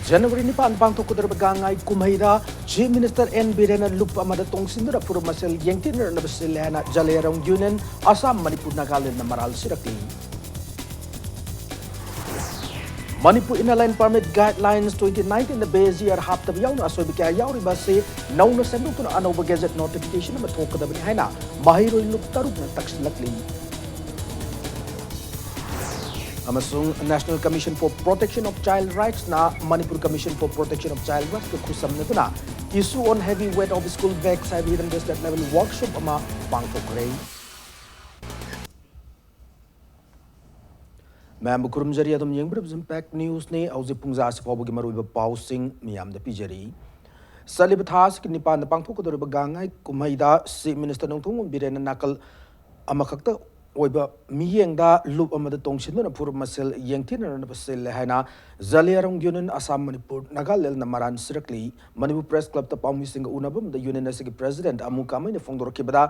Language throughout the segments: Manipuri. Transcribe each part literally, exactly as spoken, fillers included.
ꯖꯅꯋꯥꯔꯤ ꯅꯤꯄꯥꯟ ꯄꯥꯡꯊꯣꯛꯀꯗꯧꯔꯤꯕ ꯒꯥꯡꯉꯥꯏ ꯀꯨꯝꯍꯩꯗ Chief Minister N ꯕꯤꯔꯦꯟꯅ ꯂꯨꯞ ꯑꯃꯗ ꯇꯣꯡꯁꯤꯟꯗꯨꯅ ꯐꯨꯔꯨꯞ ꯃꯁꯦꯜ ꯌꯦꯡꯊꯤꯅꯔꯅꯕ ꯁꯤꯜꯂꯦ ꯍꯥꯏꯅ ꯖꯂꯦꯔꯣꯡ ꯌꯨꯅꯤꯌꯟ ꯑꯁꯥꯝ, ꯃꯅꯤꯄꯨꯔ, ꯅꯥꯒꯥꯂꯦꯟꯗꯅ ꯃꯔꯥꯜ ꯁꯤꯔꯛꯂꯤ꯫ Manipur Inner Line Permit Guidelines twenty nineteen ꯕꯦꯖꯤꯌꯔ ꯍꯥꯞꯇꯕ ꯌꯥꯎꯅ ꯑꯁꯣꯏꯕ ꯀꯌꯥ ꯌꯥꯎꯔꯤꯕ ꯑꯁꯤ ꯅꯧꯅ ꯁꯦꯝꯗꯣꯛꯇꯨꯅ ꯑꯅꯧꯕ ꯒꯦꯖꯦꯠ ꯅꯣꯇꯤꯐꯤꯀꯦꯁꯟ ꯑꯃ ꯊꯣꯛꯀꯗꯕꯅꯤ ꯍꯥꯏꯅ ꯃꯍꯩꯔꯣꯏ ꯂꯨꯞ ꯇꯔꯨꯛꯅ ꯇꯛꯁꯤꯜꯂꯛꯂꯤ꯫ ꯑꯃꯁꯨꯡ National Commission for Protection of Child Rightsꯅ Manipur Commission for Protection of Child Rightsꯀ ꯈꯨꯠꯁꯝꯅꯗꯨꯅ Issue on Heavy Weight of School Bags ꯍꯥꯏꯕ ꯍꯤꯔꯝꯗ state level workshop ꯑꯃ ꯄꯥꯡꯊꯣꯛꯈ꯭ꯔꯦ꯫ ꯃꯌꯥꯝꯕꯨ ꯈꯨꯔꯨꯝꯖꯔꯤ꯫ ꯑꯗꯨꯝ ꯌꯦꯡꯕꯤꯔꯤꯕꯁꯤ Impact Newsꯅꯤ꯫ ꯍꯧꯖꯤꯛ ꯄꯨꯡꯖꯥ ꯑꯁꯤ ꯐꯥꯎꯕꯒꯤ ꯃꯔꯨꯑꯣꯏꯕ ꯄꯥꯎꯁꯤꯡ ꯃꯤꯌꯥꯝꯗ ꯄꯤꯖꯔꯤ꯫ ꯆꯠꯂꯤꯕ ꯊꯥ ꯑꯁꯤꯒꯤ ꯅꯤꯄꯥꯟꯗ ꯄꯥꯡꯊꯣꯛꯀꯗꯧꯔꯤꯕ ꯒꯥꯡꯉꯥꯏ ꯀꯨꯝꯍꯩꯗ Chief Minister ꯅꯣꯡꯊꯣꯝꯕꯝ ꯕꯤꯔꯦꯟꯅ ꯅꯥꯀꯜ ꯑꯃꯈꯛꯇ ꯑꯣꯏꯕ ꯃꯤꯠꯌꯦꯡꯗ ꯂꯨꯞ ꯑꯃꯗ ꯇꯣꯡꯁꯤꯟꯗꯨꯅ ꯐꯨꯔꯨꯞ ꯃꯁꯦꯜ ꯌꯦꯡꯊꯤꯅꯔꯅꯕ ꯁꯤꯜꯂꯦ ꯍꯥꯏꯅ ꯖꯂꯦꯔꯣꯡ ꯌꯨꯅꯤꯌꯟ ꯑꯁꯥꯝ, ꯃꯅꯤꯄꯨꯔ, ꯅꯥꯒꯥꯂꯦꯟꯗꯅ ꯃꯔꯥꯜ ꯁꯤꯔꯛꯂꯤ꯫ ꯃꯅꯤꯄꯨꯔ Press Clubꯇ ꯄꯥꯎꯃꯤꯁꯤꯡꯒ ꯎꯅꯕ ꯑꯃꯗ ꯌꯨꯅꯤꯌꯟ ꯑꯁꯤꯒꯤ President ꯑꯃꯨ ꯀꯥꯃꯩꯅ ꯐꯣꯡꯗꯣꯔꯛꯈꯤꯕꯗ,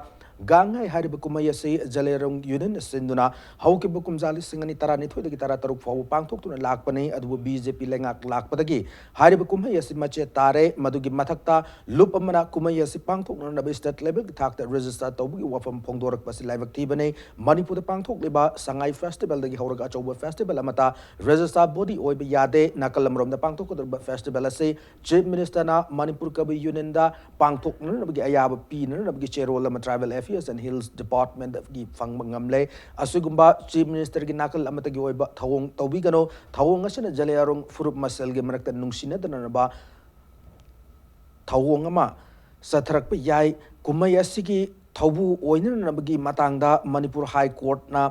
ꯒꯥꯡꯉꯥꯏ ꯍꯥꯏꯔꯤꯕ ꯀꯨꯝꯍꯩ ꯑꯁꯤ ꯖꯂꯦꯔꯣꯡ ꯌꯨꯅꯤꯌꯟꯅ ꯁꯤꯟꯗꯨꯅ ꯍꯧꯈꯤꯕ ꯀꯨꯝꯖꯥ ꯂꯤꯁꯤꯡ ꯑꯅꯤ ꯇꯔꯥꯅꯤꯊꯣꯏꯗꯒꯤ ꯇꯔꯥꯇꯔꯨꯛ ꯐꯥꯎꯕ ꯄꯥꯡꯊꯣꯛꯇꯨꯅ ꯂꯥꯛꯄꯅꯤ꯫ ꯑꯗꯨꯕꯨ BJP ꯂꯩꯉꯥꯛ ꯂꯥꯛꯄꯗꯒꯤ ꯍꯥꯏꯔꯤꯕ ꯀꯨꯝꯍꯩ ꯑꯁꯤ ꯃꯆꯦꯠ ꯇꯥꯔꯦ꯫ ꯃꯗꯨꯒꯤ ꯃꯊꯛꯇ ꯂꯨꯞ ꯑꯃꯅ ꯀꯨꯝꯍꯩ ꯑꯁꯤ ꯄꯥꯡꯊꯣꯛꯅꯅꯕ state levelꯒꯤ ꯊꯥꯛꯇ register ꯇꯧꯕꯒꯤ ꯋꯥꯐꯝ ꯐꯣꯡꯗꯣꯔꯛꯄ ꯑꯁꯤ ꯂꯥꯏꯕꯛ ꯊꯤꯕꯅꯤ꯫ ꯃꯅꯤꯄꯨꯔꯗ ꯄꯥꯡꯊꯣꯛꯂꯤꯕ ꯁꯉꯥꯏ Festivalꯗꯒꯤ ꯍꯧꯔꯒ ꯑꯆꯧꯕ festival ꯑꯃꯠꯇ register body ꯑꯣꯏꯕ ꯌꯥꯗꯦ꯫ ꯅꯥꯀꯜ ꯑꯃꯔꯣꯝꯗ ꯄꯥꯡꯊꯣꯛꯀꯗꯧꯔꯤꯕ festival ꯑꯁꯤ Chief Ministerꯅ ꯃꯅꯤꯄꯨꯔ ꯀꯕꯤ ꯌꯨꯅꯤꯌꯟꯗ ꯄꯥꯡꯊꯣꯛꯅꯅꯕꯒꯤ ꯑꯌꯥꯕ ꯄꯤꯅꯅꯕꯒꯤ ꯆꯦꯔꯣꯜ ꯑꯃ Tribal Affairs and Hills Departmentꯀꯤ ꯐꯪꯕ ꯉꯝꯂꯦ꯫ ꯑꯁꯤꯒꯨꯝꯕ Chief Ministerꯒꯤ ꯅꯥꯀꯜ ꯑꯃꯠꯇꯒꯤ ꯑꯣꯏꯕ ꯊꯧꯑꯣꯡ ꯇꯧꯕꯤꯒꯅꯨ꯫ ꯊꯧꯑꯣꯡ ꯑꯁꯤꯅ ꯖꯂꯦꯔꯣꯡ ꯐꯨꯔꯨꯞ ꯃꯁꯦꯜꯒꯤ ꯃꯔꯛꯇ ꯅꯨꯡꯁꯤꯅꯗꯅꯕ ꯊꯧꯑꯣꯡ ꯑꯃ ꯆꯠꯊꯔꯛꯄ ꯌꯥꯏ꯫ ꯀꯨꯝꯍꯩ ꯑꯁꯤꯒꯤ ꯊꯧꯕꯨ ꯑꯣꯏꯅꯅꯕꯒꯤ ꯃꯇꯥꯡꯗ ꯃꯅꯤꯄꯨꯔ High Courtꯅ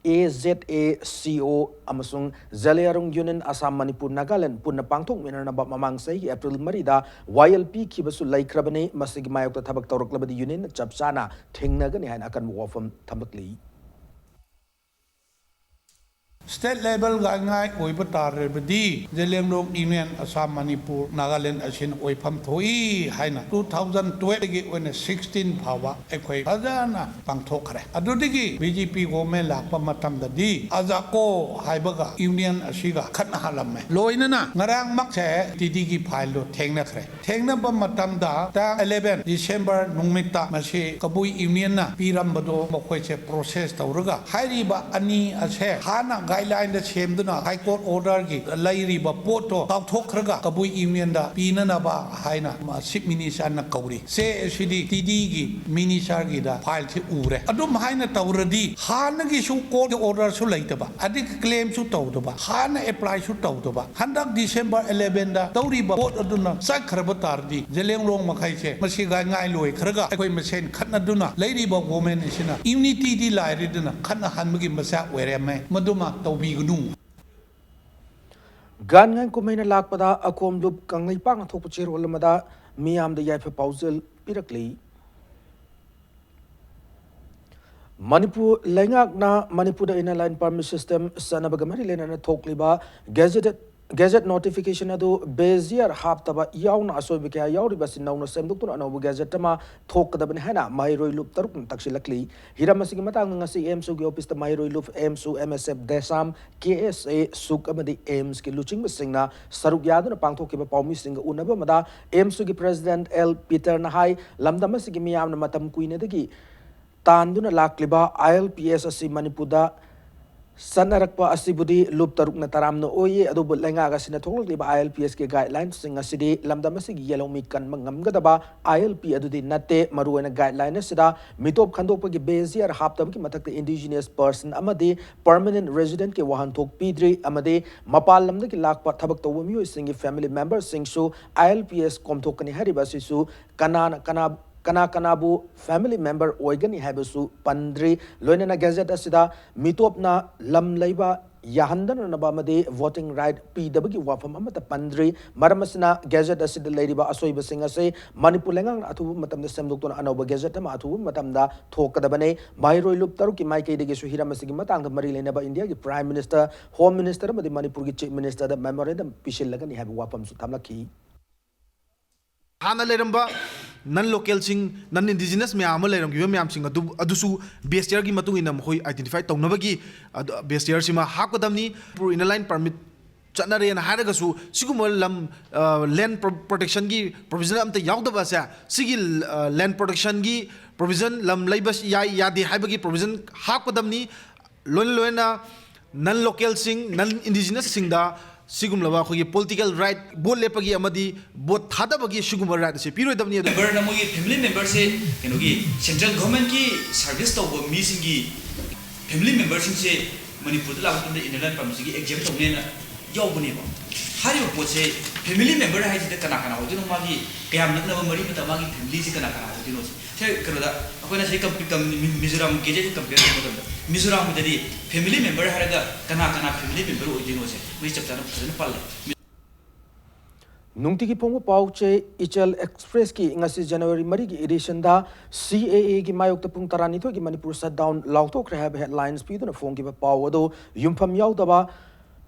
AZACO ꯑꯃꯁꯨꯡ ꯖꯂꯦꯔꯣꯡ ꯌꯨꯅꯤꯌꯟ ꯑꯁꯥꯝ, ꯃꯅꯤꯄꯨꯔ, ꯅꯥꯒꯥꯂꯦꯟ ꯄꯨꯟꯅ ꯄꯥꯡꯊꯣꯛꯃꯤꯟꯅꯅꯕ ꯃꯃꯥꯡ ꯆꯍꯤꯒꯤ April ꯃꯔꯤꯗ ꯋꯥꯌꯦꯜ ꯄꯤꯈꯤꯕꯁꯨ ꯂꯩꯈ꯭ꯔꯕꯅꯤ꯫ ꯃꯁꯤꯒꯤ ꯃꯥꯌꯣꯛꯇ ꯊꯕꯛ ꯇꯧꯔꯛꯂꯕꯗꯤ ꯌꯨꯅꯤꯌꯟꯅ ꯆꯞ ꯆꯥꯅ ꯊꯦꯡꯅꯒꯅꯤ ꯍꯥꯏꯅ ꯑꯀꯟꯕ ꯋꯥꯐꯝ ꯊꯝꯂꯛꯂꯤ꯫ State level ꯒꯥꯏꯉꯥꯏ ꯑꯣꯏꯕ ꯇꯥꯔꯕꯗꯤ ꯖꯦꯂꯦꯡꯔꯣꯡ ꯌꯨꯅꯤꯌꯟ ꯑꯁꯥꯝ, ꯃꯅꯤꯄꯨꯔ, ꯅꯥꯒꯥꯂꯦꯟ ꯑꯁꯤꯅ ꯑꯣꯏꯐꯝ ꯊꯣꯛꯏ ꯍꯥꯏꯅ two thousand twelve ꯗꯒꯤ ꯑꯣꯏꯅ sixteen ꯐꯥꯎꯕ ꯑꯩꯈꯣꯏ ꯐꯖꯅ ꯄꯥꯡꯊꯣꯛꯈ꯭ꯔꯦ꯫ ꯑꯗꯨꯗꯒꯤ B J P government ꯂꯥꯛꯄ ꯃꯇꯝꯗꯗꯤ ꯑꯖꯥꯀꯣ ꯍꯥꯏꯕꯒ ꯌꯨꯅꯤꯌꯟ ꯑꯁꯤꯒ ꯈꯠꯅꯍꯜꯂꯝꯃꯦ꯫ ꯂꯣꯏꯅꯅ ꯉꯔꯥꯡꯃꯛꯁꯦ T D ꯒꯤ file ꯗꯣ ꯊꯦꯡꯅꯈ꯭ꯔꯦ꯫ ꯊꯦꯡꯅꯕ ꯃꯇꯝꯗ ꯇꯥꯡ eleven December ꯅꯨꯃꯤꯠꯇ ꯃꯁꯤ ꯀꯕꯨꯏ ꯌꯨꯅꯤꯌꯟꯅ ꯄꯤꯔꯝꯕꯗꯣ ꯃꯈꯣꯏꯁꯦ process ꯇꯧꯔꯒ ꯍꯥꯏꯔꯤꯕ ꯑꯅꯤ ꯑꯁꯦ ꯍꯥꯟꯅ guideline ꯗ ꯁꯦꯝꯗꯨꯅ High Court order ꯒꯤ ꯂꯩꯔꯤꯕ ꯄꯣꯠꯇꯣ ꯀꯥꯎꯊꯣꯛꯈ꯭ꯔꯒ ꯀꯕꯨꯏ ꯌꯨꯅꯤꯌꯟꯗ ꯄꯤꯅꯅꯕ ꯍꯥꯏꯅ Chief Minister ꯅ ꯀꯧꯔꯤ꯫ ꯁꯦ ꯑꯁꯤꯗꯤ T D ꯒꯤ minister ꯒꯤꯗ file ꯁꯦ ꯎꯔꯦ꯫ ꯑꯗꯨꯝ ꯍꯥꯏꯅ ꯇꯧꯔꯗꯤ ꯍꯥꯟꯅꯒꯤꯁꯨ court ꯀꯤ order ꯁꯨ ꯂꯩꯇꯕ, ꯑꯗꯒꯤ claim ꯁꯨ ꯇꯧꯗꯕ, ꯍꯥꯟꯅ apply ꯁꯨ ꯇꯧꯗꯕ, ꯍꯟꯗꯛ December eleven ꯗ ꯇꯧꯔꯤꯕ ꯄꯣꯠ ꯑꯗꯨꯅ ꯆꯠꯈ꯭ꯔꯕ ꯇꯥꯔꯗꯤ ꯖꯦꯂꯦꯡꯔꯣꯡ ꯃꯈꯩꯁꯦ ꯃꯁꯤ ꯒꯥꯏꯉꯥꯏ ꯂꯣꯏꯈ꯭ꯔꯒ ꯑꯩꯈꯣꯏ ꯃꯁꯦꯟ ꯈꯠꯅꯗꯨꯅ ꯂꯩꯔꯤꯕ government ꯑꯁꯤꯅ unity ꯗꯤ ꯂꯥꯏꯔꯗꯅ ꯈꯠꯅꯍꯟꯕꯒꯤ ꯃꯆꯥꯛ ꯑꯣꯏꯔꯝꯃꯦ꯫ ꯃꯗꯨꯃ ꯇꯧꯕꯤꯒꯅꯨ꯫ ꯒꯥꯟꯉꯥꯏ ꯀꯨꯝꯍꯩꯅ ꯂꯥꯛꯄꯗ ꯑꯈꯣꯝ ꯂꯨꯞ ꯀꯪꯂꯩꯄꯥꯛꯅ ꯊꯣꯛꯄ ꯆꯦꯔꯣꯜ ꯑꯃꯗ ꯃꯤꯌꯥꯝꯗ ꯌꯥꯏꯐ ꯄꯥꯎꯖꯦꯜ ꯄꯤꯔꯛꯂꯤ꯫ ꯃꯅꯤꯄꯨꯔ ꯂꯩꯉꯥꯛꯅ ꯃꯅꯤꯄꯨꯔꯗ Inner Line Permit System ꯆꯠꯅꯕꯒ ꯃꯔꯤ ꯂꯩꯅꯅ ꯊꯣꯛꯂꯤꯕ gazetted, gazette notification ꯑꯗꯨ base year ꯍꯥꯞꯇꯕ ꯌꯥꯎꯅ ꯑꯁꯣꯏꯕ ꯀꯌꯥ ꯌꯥꯎꯔꯤꯕ ꯑꯁꯤ ꯅꯧꯅ ꯁꯦꯝꯗꯣꯛꯇꯨꯅ ꯑꯅꯧꯕ gazette ꯑꯃ ꯊꯣꯛꯀꯗꯕꯅꯤ ꯍꯥꯏꯅ ꯃꯍꯩꯔꯣꯏ ꯂꯨꯞ ꯇꯔꯨꯛꯅ ꯇꯛꯁꯤꯜꯂꯛꯂꯤ꯫ ꯍꯤꯔꯝ ꯑꯁꯤꯒꯤ ꯃꯇꯥꯡꯗ ꯉꯁꯤ AMSU ꯒꯤ office ꯇ ꯃꯍꯩꯔꯣꯏ ꯂꯨꯞ AMSU, MSF, DESAM, KSA, SUK ꯑꯃꯗꯤ AIMS ꯀꯤ ꯂꯨꯆꯤꯡꯕꯁꯤꯡꯅ ꯁꯔꯨꯛ ꯌꯥꯗꯨꯅ ꯄꯥꯡꯊꯣꯛꯈꯤꯕ ꯄꯥꯎꯃꯤꯁꯤꯡꯒ ꯎꯅꯕ ꯑꯃꯗ AMSU ꯒꯤ president L ꯄꯤꯇꯔꯅ ꯍꯥꯏ, ꯂꯝꯗꯝ ꯑꯁꯤꯒꯤ ꯃꯤꯌꯥꯝꯅ ꯃꯇꯝ ꯀꯨꯏꯅꯗꯒꯤ ꯇꯥꯟꯗꯨꯅ ꯂꯥꯛꯂꯤꯕ ILPS ꯑꯁꯤ ꯃꯅꯤꯄꯨꯔꯗ ꯆꯠꯅꯔꯛꯄ ꯑꯁꯤꯕꯨꯗꯤ ꯂꯨꯞ ꯇꯔꯨꯛꯅ ꯇꯔꯥꯝꯅ ꯑꯣꯏꯌꯦ, ꯑꯗꯨꯕꯨ ꯂꯩꯉꯥꯛ ꯑꯁꯤꯅ ꯊꯣꯛꯂꯛꯂꯤꯕ ILPS ꯀꯤ guidelines ꯁꯤꯡ ꯑꯁꯤꯗꯤ ꯂꯝꯗꯝ ꯑꯁꯤꯒꯤ ꯌꯦꯜꯍꯧꯃꯤ ꯀꯟꯕ ꯉꯝꯒꯗꯕ ILP ꯑꯗꯨꯗꯤ ꯅꯠꯇꯦ꯫ ꯃꯔꯨꯑꯣꯏꯅ guideline ꯑꯁꯤꯗ ꯃꯤꯇꯣꯞ ꯈꯟꯗꯣꯛꯄꯒꯤ base year ꯍꯥꯞꯇꯕꯒꯤ ꯃꯊꯛꯇ indigenous person ꯑꯃꯗꯤ permanent resident ꯀꯤ ꯋꯥꯍꯟꯊꯣꯛ ꯄꯤꯗ꯭ꯔꯤ ꯑꯃꯗꯤ ꯃꯄꯥꯟ ꯂꯝꯗꯒꯤ ꯂꯥꯛꯄ ꯊꯕꯛ ꯇꯧꯕ ꯃꯤꯑꯣꯏꯁꯤꯡꯒꯤ family member ꯁꯤꯡꯁꯨ ILPS ꯀꯣꯝꯊꯣꯛꯀꯅꯤ ꯍꯥꯏꯔꯤꯕ ꯑꯁꯤꯁꯨ ꯀꯅꯥꯅ ꯀꯅꯥ, ꯀꯅꯥ ꯀꯅꯥꯕꯨ family member ꯑꯣꯏꯒꯅꯤ ꯍꯥꯏꯕꯁꯨ ꯄꯟꯗ꯭ꯔꯤ꯫ ꯂꯣꯏꯅꯅ gazette ꯑꯁꯤꯗ ꯃꯤꯇꯣꯞꯅ ꯂꯝ ꯂꯩꯕ ꯌꯥꯍꯟꯗꯅꯅꯕ ꯑꯃꯗꯤ voting right ꯄꯤꯗꯕꯒꯤ ꯋꯥꯐꯝ ꯑꯃꯠꯇ ꯄꯟꯗ꯭ꯔꯤ꯫ ꯃꯔꯝ ꯑꯁꯤꯅ, ꯒꯦꯖꯦꯠ ꯑꯁꯤꯗ ꯂꯩꯔꯤꯕ ꯑꯁꯣꯏꯕꯁꯤꯡ ꯑꯁꯤ ꯃꯅꯤꯄꯨꯔ ꯂꯩꯉꯥꯛꯅ ꯑꯊꯨꯕ ꯃꯇꯝꯗ ꯁꯦꯝꯗꯣꯛꯇꯨꯅ ꯑꯅꯧꯕ ꯒꯦꯖꯦꯠ ꯑꯃ ꯑꯊꯨꯕ ꯃꯇꯝꯗ ꯊꯣꯛꯀꯗꯕꯅꯤ꯫ ꯃꯍꯩꯔꯣꯏ ꯂꯨꯞ ꯇꯔꯨꯛꯀꯤ ꯃꯥꯏꯀꯩꯗꯒꯤꯁꯨ ꯍꯤꯔꯝ ꯑꯁꯤꯒꯤ ꯃꯇꯥꯡꯗ ꯃꯔꯤ ꯂꯩꯅꯕ ꯏꯟꯗꯤꯌꯥꯒꯤ Prime Minister, Home Minister ꯑꯃꯗꯤ ꯃꯅꯤꯄꯨꯔꯒꯤ Chief Ministerꯗ memorandum ꯄꯤꯁꯤꯜꯂꯒꯅꯤ ꯍꯥꯏꯕ ꯋꯥꯐꯝꯁꯨ ꯊꯝꯂꯛꯈꯤ꯫ ꯍꯥꯟꯅ ꯂꯩꯔꯝꯕ non localꯁꯤꯡ, non indigenous ꯃꯌꯥꯝ ꯑꯃ ꯂꯩꯔꯝꯈꯤꯕ ꯃꯌꯥꯝꯁꯤꯡ ꯑꯗꯨ, ꯑꯗꯨꯁꯨ bestiarꯒꯤ ꯃꯇꯨꯡ ꯏꯟꯅ ꯃꯈꯣꯏ identify ꯇꯧꯅꯕꯒꯤ, ꯑꯗꯨ, bestiarꯁꯤꯃ ꯍꯥꯞꯀꯗꯕꯅꯤ꯫ ꯃꯅꯤꯄꯨꯔ Inner Line Permit ꯆꯠꯅꯔꯦꯅ ꯍꯥꯏꯔꯒꯁꯨ, ꯁꯤꯒꯨꯝꯕ ꯂꯝ, ꯑ, land pro-, protectionꯒꯤ provision ꯑꯝꯇ ꯌꯥꯎꯗꯕ ꯑꯁꯦ, ꯁꯤꯒꯤ, ꯑ, land protectionꯒꯤ provision, ꯂꯝ ꯂꯩꯕ ꯌꯥꯏ ꯌꯥꯗꯦ ꯍꯥꯏꯕꯒꯤ provision ꯍꯥꯞꯀꯗꯕꯅꯤ꯫ ꯂꯣꯏꯅ ꯂꯣꯏꯅꯅ non localꯁꯤꯡ, non indigenousꯁꯤꯡꯗ ꯁꯤꯒꯨꯝꯂꯕ ꯑꯩꯈꯣꯏꯒꯤ political right, vote ꯂꯦꯞꯄꯒꯤ ꯑꯃꯗꯤ vote ꯊꯥꯗꯕꯒꯤ ꯁꯤꯒꯨꯝꯕ right ꯑꯁꯤ ꯄꯤꯔꯣꯏꯗꯕꯅꯤ꯫ ꯑꯗꯨ memberꯅ ꯃꯣꯏꯒꯤ family memberꯁꯦ ꯀꯩꯅꯣꯒꯤ central governmentꯀꯤ service ꯇꯧꯕ ꯃꯤꯁꯤꯡꯒꯤ family memberꯁꯤꯡꯁꯦ ꯃꯅꯤꯄꯨꯔꯗ ꯂꯥꯛꯄ ꯃꯇꯝꯗ Inner Line Permitꯁꯤꯒꯤ exempt ꯇꯧꯅꯦꯅ ꯌꯥꯎꯕꯅꯦꯕ꯫ ꯍꯥꯏꯔꯤꯕ ꯄꯣꯠꯁꯦ family member ꯍꯥꯏꯁꯤꯗ ꯀꯅꯥ ꯀꯅꯥ ꯑꯣꯏꯗꯣꯏꯅꯣ? ꯃꯥꯒꯤ ꯀꯌꯥꯝ ꯅꯛꯅꯕ ꯃꯔꯤ ꯃꯇꯥ, ꯃꯥꯒꯤ familyꯁꯦ ꯀꯅꯥ ꯀꯅꯥ ꯑꯣꯏꯗꯣꯏꯅꯣ? ꯁꯦ ꯀꯩꯅꯣꯗ ꯑꯩꯈꯣꯏꯅ ꯁꯤ ꯀꯝ-, ꯀꯝ-, ꯃꯤ-, ꯃꯤꯖꯣꯔꯥꯝ ꯒꯦꯖꯦꯠꯀꯤ compare ꯇꯧꯕ ꯃꯇꯝꯗ ꯃꯤꯖꯣꯔꯥꯝꯒꯤꯗꯗꯤ family member ꯍꯥꯏꯔꯒ ꯀꯅꯥ ꯀꯅꯥ family member ꯑꯣꯏꯗꯣꯏꯅꯣꯁꯦ ꯃꯣꯏ ꯆꯞ ꯆꯥꯅ ꯐꯖꯅ ꯄꯜꯂꯦ꯫ ꯅꯨꯡꯇꯤꯒꯤ ꯐꯣꯡꯕ ꯄꯥꯎ ꯆꯦ ꯏꯆꯦꯜ Expressꯀꯤ ꯉꯁꯤ January ꯃꯔꯤꯒꯤ editionꯗ CAAꯒꯤ ꯃꯥꯌꯣꯛꯇ ꯄꯨꯡ ꯇꯔꯥꯅꯤꯊꯣꯏꯒꯤ ꯃꯅꯤꯄꯨꯔ shutdown ꯂꯥꯎꯊꯣꯛꯈ꯭ꯔꯦ ꯍꯥꯏꯕ headlines ꯄꯤꯗꯨꯅ ꯐꯣꯡꯈꯤꯕ ꯄꯥꯎ ꯑꯗꯨ ꯌꯨꯝꯐꯝ ꯌꯥꯎꯗꯕ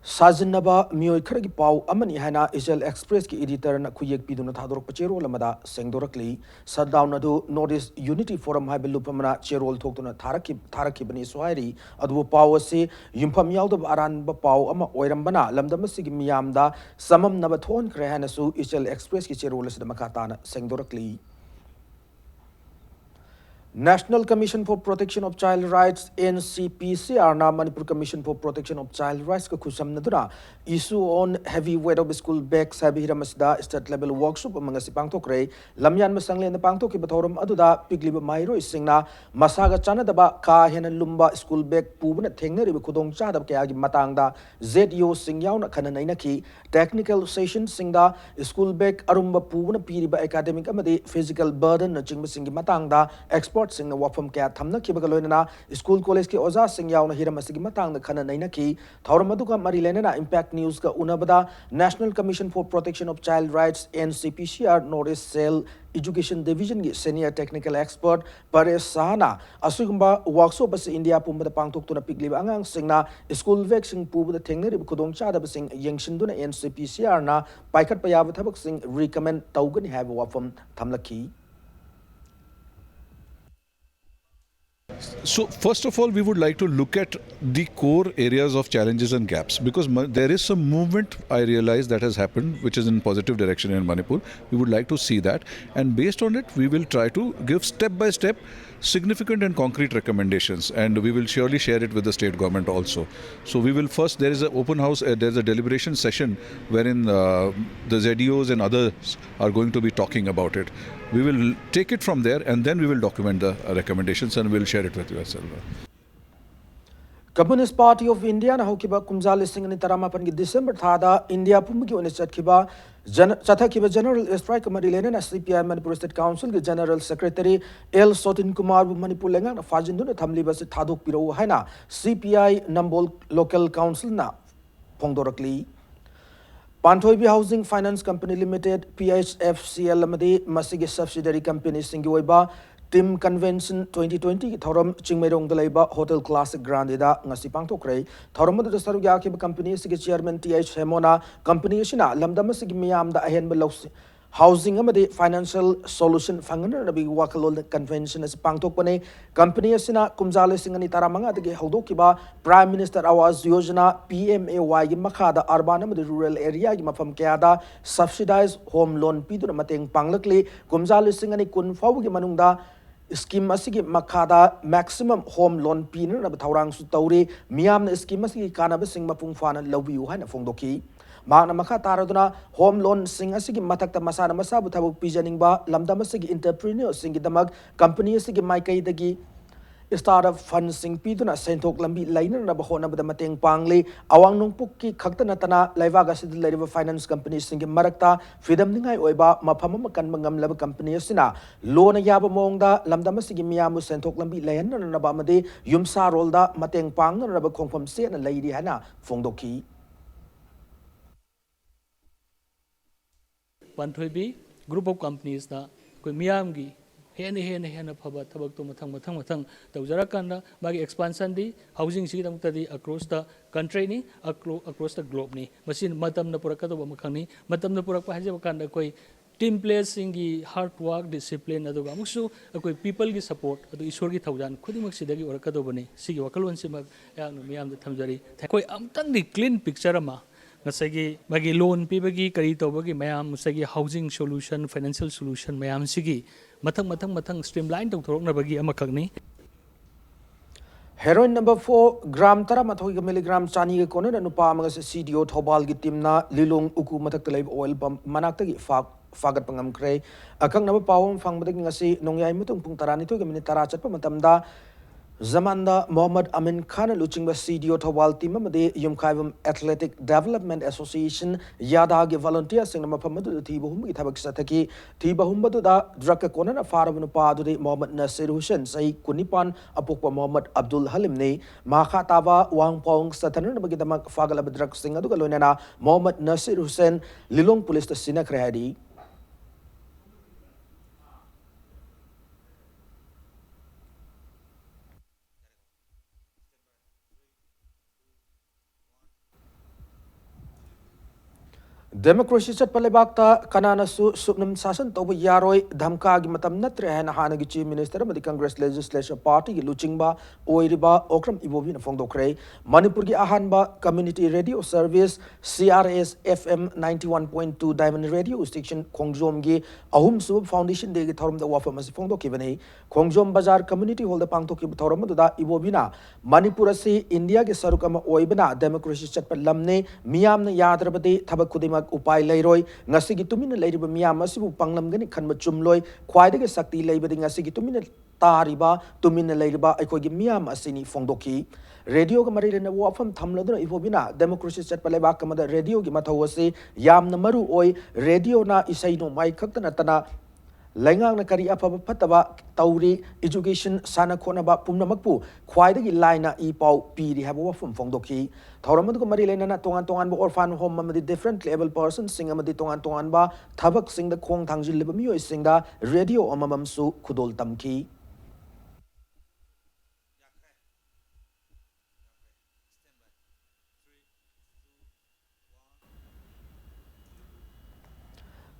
ꯁꯥꯖꯤꯟꯅꯕ ꯃꯤꯑꯣꯏ ꯈꯔꯒꯤ ꯄꯥꯎ ꯑꯃꯅꯤ ꯍꯥꯏꯅ ꯏꯆꯦꯜ Expressꯀꯤ editorꯅ ꯈꯨꯌꯦꯛ ꯄꯤꯗꯨꯅ ꯊꯥꯗꯣꯔꯛꯄ ꯆꯦꯔꯣꯜ ꯑꯃꯗ ꯁꯦꯡꯗꯣꯔꯛꯂꯤ꯫ Shutdown ꯑꯗꯨ North East Unity Forum ꯍꯥꯏꯕ ꯂꯨꯞ ꯑꯃꯅ ꯆꯦꯔꯣꯜ ꯊꯣꯛꯇꯨꯅ ꯊꯥꯔꯛꯈꯤ-, ꯊꯥꯔꯛꯈꯤꯕꯅꯤꯁꯨ ꯍꯥꯏꯔꯤ꯫ ꯑꯗꯨꯕꯨ ꯄꯥꯎ ꯑꯁꯤ ꯌꯨꯝꯐꯝ ꯌꯥꯎꯗꯕ ꯑꯔꯥꯟꯕ ꯄꯥꯎ ꯑꯃ ꯑꯣꯏꯔꯝꯕꯅ ꯂꯝꯗꯝ ꯑꯁꯤꯒꯤ ꯃꯤꯌꯥꯝꯗ ꯆꯃꯝꯅꯕ ꯊꯣꯛꯍꯟꯈ꯭ꯔꯦ ꯍꯥꯏꯅꯁꯨ ꯏꯆꯦꯜ Expressꯀꯤ ꯆꯦꯔꯣꯜ ꯑꯁꯤꯗ ꯃꯈꯥ ꯇꯥꯅ ꯁꯦꯡꯗꯣꯔꯛꯂꯤ꯫ National Commission for Protection of Child Rights, NCPCRꯅ Manipur Commission for Protection of Child Rightsꯀ ꯈꯨꯠꯁꯝꯅꯗꯨꯅ Issue on Heavy Weight of School Bags ꯍꯥꯏꯕ ꯍꯤꯔꯝ ꯑꯁꯤꯗ state level workshop ꯑꯃ ꯉꯁꯤ ꯄꯥꯡꯊꯣꯛꯈ꯭ꯔꯦ꯫ ꯂꯝꯌꯥꯟꯕ ꯁꯪꯂꯦꯟꯗ ꯄꯥꯡꯊꯣꯛꯈꯤꯕ ꯊꯧꯔꯝ ꯑꯗꯨꯗ ꯄꯤꯛꯂꯤꯕ ꯃꯍꯩꯔꯣꯏꯁꯤꯡꯅ ꯃꯁꯥꯒ ꯆꯥꯟꯅꯗꯕ ꯀꯥ ꯍꯦꯟꯅ ꯂꯨꯝꯕ school bag ꯄꯨꯕꯅ ꯊꯦꯡꯅꯔꯤꯕ ꯈꯨꯗꯣꯡꯆꯥꯗꯕ ꯀꯌꯥꯒꯤ ꯃꯇꯥꯡꯗ ZEOꯁꯤꯡ ꯌꯥꯎꯅ ꯈꯟꯅ ꯅꯩꯅꯈꯤ꯫ Technical sessionꯁꯤꯡꯗ school bag ꯑꯔꯨꯝꯕ ꯄꯨꯕꯅ ꯄꯤꯔꯤꯕ academic ꯑꯃꯗꯤ physical burdenꯅꯆꯤꯡꯕꯁꯤꯡꯒꯤ ꯃꯇꯥꯡꯗ expert ꯁꯤꯡꯅ ꯋꯥꯐꯝ ꯀꯌꯥ ꯊꯝꯅꯈꯤꯕꯒ ꯂꯣꯏꯅꯅ ꯁ꯭ꯀꯨꯜ ꯀꯣꯂꯦꯖꯀꯤ ꯑꯣꯖꯥꯁꯤꯡ ꯌꯥꯎꯅ ꯍꯤꯔꯝ ꯑꯁꯤꯒꯤ ꯃꯇꯥꯡꯗ ꯈꯟꯅ ꯅꯩꯅꯈꯤ꯫ ꯊꯧꯔꯝ ꯑꯗꯨꯒ ꯃꯔꯤ ꯂꯩꯅꯅ Impact Newsꯀ ꯎꯅꯕꯗ National Commission for Protection of Child Rights, NCPCR North East Cell Education Divisionꯒꯤ Senior Technical Expert ꯄꯔꯦꯁ ꯁꯍꯥꯅ ꯑꯁꯤꯒꯨꯝꯕ workshop ꯑꯁꯤ ꯏꯟꯗꯤꯌꯥ ꯄꯨꯝꯕꯗ ꯄꯥꯡꯊꯣꯛꯇꯨꯅ ꯄꯤꯛꯂꯤꯕ ꯑꯉꯥꯡꯁꯤꯡꯅ ꯁ꯭ꯀꯨꯜ ꯕꯦꯒꯁꯤꯡ ꯄꯨꯕꯗ ꯊꯦꯡꯅꯔꯤꯕ ꯈꯨꯗꯣꯡꯆꯥꯗꯕꯁꯤꯡ ꯌꯦꯡꯁꯤꯟꯗꯨꯅ NCPCRꯅ ꯄꯥꯏꯈꯠꯄ ꯌꯥꯕ ꯊꯕꯛꯁꯤꯡ recommend ꯇꯧꯒꯅꯤ ꯍꯥꯏꯕ ꯋꯥꯐꯝ ꯊꯝꯂꯛꯈꯤ꯫ So, first of all, we would like to look at the core areas of challenges and gaps, because mo- there is some movement, I realize, that has happened, which is in positive direction in Manipur. We would like to see that, and based on it, we will try to give step by step significant and concrete recommendations, and we will surely share it with the state government also. So we will first, there is an open house, uh, there is a deliberation session wherein uh, the Z E Os and others are going to be talking about it. We will take it from there, and then we will document the uh, recommendations and we'll share it with you as well. Communist Party of Indiaꯅ ꯍꯧꯈꯤꯕ ꯀꯨꯝꯖꯥ ꯂꯤꯁꯤꯡ ꯑꯅꯤ ꯇꯔꯥꯃꯥꯄꯟꯒꯤ December ꯊꯥꯗ ꯏꯟꯗꯤꯌꯥ ꯄꯨꯝꯕꯒꯤ ꯑꯣꯏꯅ ꯆꯠꯈꯤꯕ ꯖꯅ- ꯆꯠꯊꯈꯤꯕ general strike ꯀ ꯃꯔꯤ ꯂꯩꯅꯅ CPI Manipur State Council ꯒꯤ General Secretary L ꯁꯣꯇꯤꯟ ꯀꯨꯃꯥꯔꯕꯨ ꯃꯅꯤꯄꯨꯔ ꯂꯩꯉꯥꯛꯅ ꯐꯥꯖꯤꯟꯗꯨꯅ ꯊꯝꯂꯤꯕ ꯑꯁꯤ ꯊꯥꯗꯣꯛꯄꯤꯔꯛꯎ ꯍꯥꯏꯅ CPI Nambol Local Councilꯅ ꯐꯣꯡꯗꯣꯔꯛꯂꯤ꯫ ꯄꯥꯟꯊꯣꯏꯕꯤ Housing Finance Company Limited, PHFCL ꯑꯃꯗꯤ ꯃꯁꯤꯒꯤ subsidiary companyꯁꯤꯡꯒꯤ ꯑꯣꯏꯕ team convention twenty twenty ꯒꯤ ꯊꯧꯔꯝ ꯆꯤꯡꯃꯩꯔꯣꯡꯗ ꯂꯩꯕ Hotel Classic Grandeꯗ ꯉꯁꯤ ꯄꯥꯡꯊꯣꯛꯈ꯭ꯔꯦ꯫ ꯊꯧꯔꯝ ꯑꯗꯨꯗ ꯁꯔꯨꯛ ꯌꯥꯈꯤꯕ company ꯑꯁꯤꯒꯤ chairman Th ꯍꯦꯃꯣꯅ company ꯑꯁꯤꯅ ꯂꯝꯗꯝ ꯑꯁꯤꯒꯤ ꯃꯤꯌꯥꯝꯗ ꯑꯍꯦꯟꯕ ꯂꯧꯁꯤꯡ, housing ꯑꯃꯗꯤ financial solution ꯐꯪꯍꯟꯅꯕꯒꯤ ꯋꯥꯈꯜꯂꯣꯟꯗ convention ꯑꯁꯤ ꯄꯥꯡꯊꯣꯛꯄꯅꯤ꯫ Company ꯑꯁꯤꯅ ꯀꯨꯝꯖꯥ ꯂꯤꯁꯤꯡ ꯑꯅꯤ ꯇꯔꯥꯃꯉꯥꯗꯒꯤ ꯍꯧꯗꯣꯛꯈꯤꯕ Prime Minister Awas Yojana, PMAY ꯒꯤ ꯃꯈꯥꯗ urban ꯑꯃꯗꯤ rural area ꯒꯤ ꯃꯐꯝ ꯀꯌꯥꯗ subsidized home loan ꯄꯤꯗꯨꯅ ꯃꯇꯦꯡ ꯄꯥꯡꯂꯛꯂꯤ꯫ ꯀꯨꯝꯖꯥ ꯂꯤꯁꯤꯡ ꯑꯅꯤ ꯀꯨꯟ ꯐꯥꯎꯕꯒꯤ ꯃꯅꯨꯡꯗ scheme ꯑꯁꯤꯒꯤ ꯃꯈꯥꯗ maximum home loan ꯄꯤꯅꯅꯕ ꯊꯧꯔꯥꯡꯁꯨ ꯇꯧꯔꯤ꯫ ꯃꯤꯌꯥꯝꯅ scheme ꯑꯁꯤꯒꯤ ꯀꯥꯟꯅꯕꯁꯤꯡ ꯃꯄꯨꯡ ꯐꯥꯅ ꯂꯧꯕꯤꯌꯨ ꯍꯥꯏꯅ ꯐꯣꯡꯗꯣꯛꯈꯤ꯫ ꯃꯍꯥꯛꯅ ꯃꯈꯥ ꯇꯥꯔꯗꯨꯅ home loanꯁꯤꯡ ꯑꯁꯤꯒꯤ ꯃꯊꯛꯇ ꯃꯁꯥꯅ ꯃꯁꯥꯕꯨ ꯊꯕꯛ ꯄꯤꯖꯅꯤꯡꯕ ꯂꯝꯗꯝ ꯑꯁꯤꯒꯤ entrepreneurꯁꯤꯡꯒꯤꯗꯃꯛ company ꯑꯁꯤꯒꯤ ꯃꯥꯏꯀꯩꯗꯒꯤ Startup fundꯁꯤꯡ ꯄꯤꯗꯨꯅ ꯁꯦꯟꯊꯣꯛ ꯂꯝꯕꯤ ꯂꯩꯅꯅꯕ ꯍꯣꯠꯅꯕꯗ ꯃꯇꯦꯡ ꯄꯥꯡꯂꯤ꯫ ꯑꯋꯥꯡ ꯅꯣꯡꯄꯣꯛꯀꯤ ꯈꯛꯇ ꯅꯠꯇꯅ ꯂꯩꯕꯥꯛ ꯑꯁꯤꯗ ꯂꯩꯔꯤꯕ finance companyꯁꯤꯡꯒꯤ ꯃꯔꯛꯇ ꯐꯤꯗꯝꯅꯤꯡꯉꯥꯏ ꯑꯣꯏꯕ ꯃꯐꯝ ꯑꯃ ꯀꯟꯕ ꯉꯝꯂꯕ company ꯑꯁꯤꯅ ꯂꯣꯅ ꯌꯥꯕ ꯃꯑꯣꯡꯗ ꯂꯝꯗꯝ ꯑꯁꯤꯒꯤ ꯃꯤꯌꯥꯝꯕꯨ ꯁꯦꯟꯊꯣꯛ ꯂꯝꯕꯤ ꯂꯩꯍꯟꯅꯅꯕ ꯑꯃꯗꯤ ꯌꯨꯝꯁꯥꯔꯣꯜꯗ ꯃꯇꯦꯡ ꯄꯥꯡꯅꯅꯕ ꯈꯣꯡꯐꯝ ꯆꯦꯠꯅ ꯂꯩꯔꯤ ꯍꯥꯏꯅ ꯐꯣꯡꯗꯣꯛꯈꯤ꯫ ꯄꯥꯟꯊꯣꯏꯕꯤ group of companiesꯅ ꯑꯩꯈꯣꯏ ꯃꯤꯌꯥꯝꯒꯤ ꯍꯦꯟꯅ ꯍꯦꯟꯅ ꯍꯦꯟꯅ ꯐꯕ ꯊꯕꯛꯇꯣ ꯃꯊꯪ ꯃꯊꯪ ꯃꯊꯪ ꯇꯧꯖꯔꯀꯥꯟꯗ ꯃꯥꯒꯤ expansionꯗꯤ housingꯁꯤꯒꯤꯗꯃꯛꯇꯗꯤ across the countryꯅꯤ, across the globeꯅꯤ꯫ ꯃꯁꯤ ꯃꯇꯝꯅ ꯄꯨꯔꯛꯀꯗꯧꯕ ꯑꯃꯈꯛꯅꯤ꯫ ꯃꯇꯝꯅ ꯄꯨꯔꯛꯄ ꯍꯥꯏꯖꯕ ꯀꯥꯟꯗ ꯑꯩꯈꯣꯏ team playerꯁꯤꯡꯒꯤ hard work, discipline, ꯑꯗꯨꯒ ꯑꯃꯨꯛꯁꯨ ꯑꯩꯈꯣꯏ peopleꯒꯤ support, ꯑꯗꯨ ꯏꯁꯣꯔꯒꯤ ꯊꯧꯖꯥꯜ ꯈꯨꯗꯤꯡꯃꯛꯁꯤꯗꯒꯤ ꯑꯣꯏꯔꯛꯀꯗꯧꯕꯅꯤ꯫ ꯁꯤꯒꯤ ꯋꯥꯈꯜꯂꯣꯟꯁꯤꯃꯛ ꯑꯩꯍꯥꯛꯅ ꯃꯤꯌꯥꯝꯗ ꯊꯝꯖꯔꯤ꯫ ꯑꯩꯈꯣꯏ ꯑꯃꯨꯛꯇꯪꯗꯤ clean picture ꯑꯃ ꯉꯁꯥꯏꯒꯤ ꯃꯥꯒꯤ loan ꯄꯤꯕꯒꯤ ꯀꯔꯤ ꯇꯧꯕꯒꯤ ꯃꯌꯥꯝ, ꯉꯁꯥꯏꯒꯤ housing solution, financial solution ꯃꯌꯥꯝꯁꯤꯒꯤ ꯃꯊꯪ ꯃꯊꯪ ꯃꯊꯪ streamline ꯇꯧꯊꯣꯔꯛꯅꯕꯒꯤ ꯑꯃꯈꯛꯅꯤ꯫ Heroin number four, gram ꯇꯔꯥꯃꯥꯊꯣꯏꯒ milligram ꯆꯅꯤꯒ ꯀꯣꯟꯅꯅ ꯅꯨꯄꯥ ꯑꯃꯒ CDO ꯊꯧꯕꯥꯜꯒꯤ teamꯅ ꯂꯤꯂꯣꯡ ꯎꯀꯨ ꯃꯊꯛꯇ ꯂꯩꯕ oil pump ꯃꯅꯥꯛꯇꯒꯤ ꯐꯥ-, ꯐꯥꯒꯠꯄ ꯉꯝꯈ꯭ꯔꯦ꯫ ꯑꯀꯛꯅꯕ ꯄꯥꯎ ꯑꯃ ꯐꯪꯕꯗꯒꯤ ꯉꯁꯤ ꯅꯣꯡꯌꯥꯏ ꯃꯇꯨꯡ ꯄꯨꯡ ꯇꯔꯥꯅꯤꯊꯣꯏꯒ minute ꯇꯔꯥ ꯆꯠꯄ ꯃꯇꯝꯗ ꯖꯃꯥꯟꯗ ꯃꯣꯍꯝꯃꯗ ꯑꯃꯤꯟ ꯈꯥꯟꯅ ꯂꯨꯆꯤꯡꯕ CDO ꯊꯧꯕꯥꯜ team ꯑꯃꯗꯤ ꯌꯨꯝꯈꯥꯏꯕꯝ Athletic Development Association, ꯌꯥꯗꯥꯒꯤ volunteerꯁꯤꯡꯅ ꯃꯐꯝ ꯑꯗꯨꯗ ꯊꯤꯕ ꯍꯨꯝꯕꯒꯤ ꯊꯕꯛ ꯆꯠꯊꯈꯤ꯫ ꯊꯤꯕ ꯍꯨꯝꯕꯗꯨꯗ drugꯀ ꯀꯣꯟꯅꯅ ꯐꯥꯔꯕ ꯅꯨꯄꯥ ꯑꯗꯨꯗꯤ ꯃꯣꯍꯝꯃꯗ ꯅꯁꯤꯔ ꯍꯨꯁꯦꯟ, ꯆꯍꯤ ꯀꯨꯟꯅꯤꯄꯥꯟ, ꯑꯄꯣꯛꯄ ꯃꯣꯍꯝꯃꯗ ꯑꯕꯗꯨꯜ ꯍꯂꯤꯝꯅꯤ꯫ ꯃꯈꯥ ꯇꯥꯕ ꯋꯥꯍꯪ ꯄꯥꯎꯍꯪ ꯆꯠꯊꯅꯅꯕꯒꯤꯗꯃꯛ ꯐꯥꯒꯠꯂꯕ drugꯁꯤꯡ ꯑꯗꯨꯒ ꯂꯣꯏꯅꯅ ꯃꯣꯍꯝꯃꯗ ꯅꯁꯤꯔ ꯍꯨꯁꯦꯟ ꯂꯤꯂꯣꯡ policeꯇ ꯁꯤꯟꯅꯈ꯭ꯔꯦ ꯍꯥꯏꯔꯤ꯫ Democracy ꯆꯠꯄ ꯂꯩꯕꯥꯛꯇ ꯀꯅꯥꯅꯁꯨ ꯁꯨꯞꯅꯝ ꯁꯥꯁꯟ ꯇꯧꯕ ꯌꯥꯔꯣꯏ, ꯙꯝꯀꯥꯒꯤ ꯃꯇꯝ ꯅꯠꯇ꯭ꯔꯦ ꯍꯥꯏꯅ ꯍꯥꯟꯅꯒꯤ Chief Minister ꯑꯃꯗꯤ Congress Legislature Partyꯒꯤ ꯂꯨꯆꯤꯡꯕ ꯑꯣꯏꯔꯤꯕ ꯑꯣꯀ꯭ꯔꯝ ꯏꯕꯣꯕꯤꯅ ꯐꯣꯡꯗꯣꯛꯈ꯭ꯔꯦ꯫ ꯃꯅꯤꯄꯨꯔꯒꯤ ꯑꯍꯥꯟꯕ Community Radio Service, CRS, FM ninety one point two Diamond Radio Station ꯈꯣꯡꯖꯣꯝꯒꯤ ꯑꯍꯨꯝꯁꯨꯕ Foundation Dayꯒꯤ ꯊꯧꯔꯝꯗ ꯋꯥꯐꯝ ꯑꯁꯤ ꯐꯣꯡꯗꯣꯛꯈꯤꯕꯅꯤ꯫ ꯈꯣꯡꯖꯣꯝ ꯕꯖꯥꯔ Community Hallꯗ ꯄꯥꯡꯊꯣꯛꯈꯤꯕ ꯊꯧꯔꯝ ꯑꯗꯨꯗ ꯏꯕꯣꯕꯤꯅ ꯃꯅꯤꯄꯨꯔ ꯑꯁꯤ ꯏꯟꯗꯤꯌꯥꯒꯤ ꯁꯔꯨꯛ ꯑꯃ ꯑꯣꯏꯕꯅ democracy ꯆꯠꯄ ꯂꯝꯅꯤ, ꯃꯤꯌꯥꯝꯅ ꯌꯥꯗ꯭ꯔꯕꯗꯤ ꯊꯕꯛ ꯈꯨꯗꯤꯡꯃꯛ ꯎꯄꯥꯏ ꯂꯩꯔꯣꯏ꯫ ꯉꯁꯤꯒꯤ ꯇꯨꯃꯤꯟꯅ ꯂꯩꯔꯤꯕ ꯃꯤꯌꯥꯝ ꯑꯁꯤꯕꯨ ꯄꯥꯡꯂꯝꯒꯅꯤ ꯈꯟꯕ ꯆꯨꯝꯂꯣꯏ꯫ ꯈ꯭ꯋꯥꯏꯗꯒꯤ ꯁꯛꯇꯤ ꯂꯩꯕꯗꯤ ꯉꯁꯤꯒꯤ ꯇꯨꯃꯤꯟꯅ ꯇꯥꯔꯤꯕ, ꯇꯨꯃꯤꯟꯅ ꯂꯩꯔꯤꯕ ꯑꯩꯈꯣꯏꯒꯤ ꯃꯤꯌꯥꯝ ꯑꯁꯤꯅꯤ ꯐꯣꯡꯗꯣꯛꯈꯤ꯫ ꯔꯦꯗꯤꯑꯣꯒ ꯃꯔꯤ ꯂꯩꯅꯕ ꯋꯥꯐꯝ ꯊꯝꯂꯗꯨꯅ ꯏꯕꯣꯕꯤꯅ democracy ꯆꯠꯄ ꯂꯩꯕꯥꯛ ꯑꯃꯗ ꯔꯦꯗꯤꯑꯣꯒꯤ ꯃꯊꯧ ꯑꯁꯤ ꯌꯥꯝꯅ ꯃꯔꯨ ꯑꯣꯏ꯫ ꯔꯦꯗꯤꯑꯣꯅ ꯏꯁꯩ ꯅꯣꯡꯃꯥꯏ ꯈꯛꯇ ꯅꯠꯇꯅ ꯂꯩꯉꯥꯛꯅ ꯀꯔꯤ ꯑꯐꯕ ꯐꯠꯇꯕ ꯇꯧꯔꯤ, education, ꯁꯥꯟꯅ ꯈꯣꯠꯅꯕ ꯄꯨꯝꯅꯃꯛꯄꯨ ꯈ꯭ꯋꯥꯏꯗꯒꯤ ꯂꯥꯏꯅ ꯏ ꯄꯥꯎ ꯄꯤꯔꯤ ꯍꯥꯏꯕ ꯋꯥꯐꯝ ꯐꯣꯡꯗꯣꯛꯈꯤ꯫ ꯊꯧꯔꯝ ꯑꯗꯨꯒ ꯃꯔꯤ ꯂꯩꯅꯅ ꯇꯣꯉꯥꯟ ꯇꯣꯉꯥꯟꯕ orphan home ꯑꯃꯗꯤ different able personꯁꯤꯡ ꯑꯃꯗꯤ ꯇꯣꯉꯥꯟ ꯇꯣꯉꯥꯟꯕ ꯊꯕꯛꯁꯤꯡꯗ ꯈꯣꯡ ꯊꯥꯡꯖꯤꯜꯂꯤꯕ ꯃꯤꯑꯣꯏꯁꯤꯡꯗ ꯔꯦꯗꯤꯑꯣ ꯑꯃꯃꯝꯁꯨ ꯈꯨꯗꯣꯜ ꯇꯝꯈꯤ꯫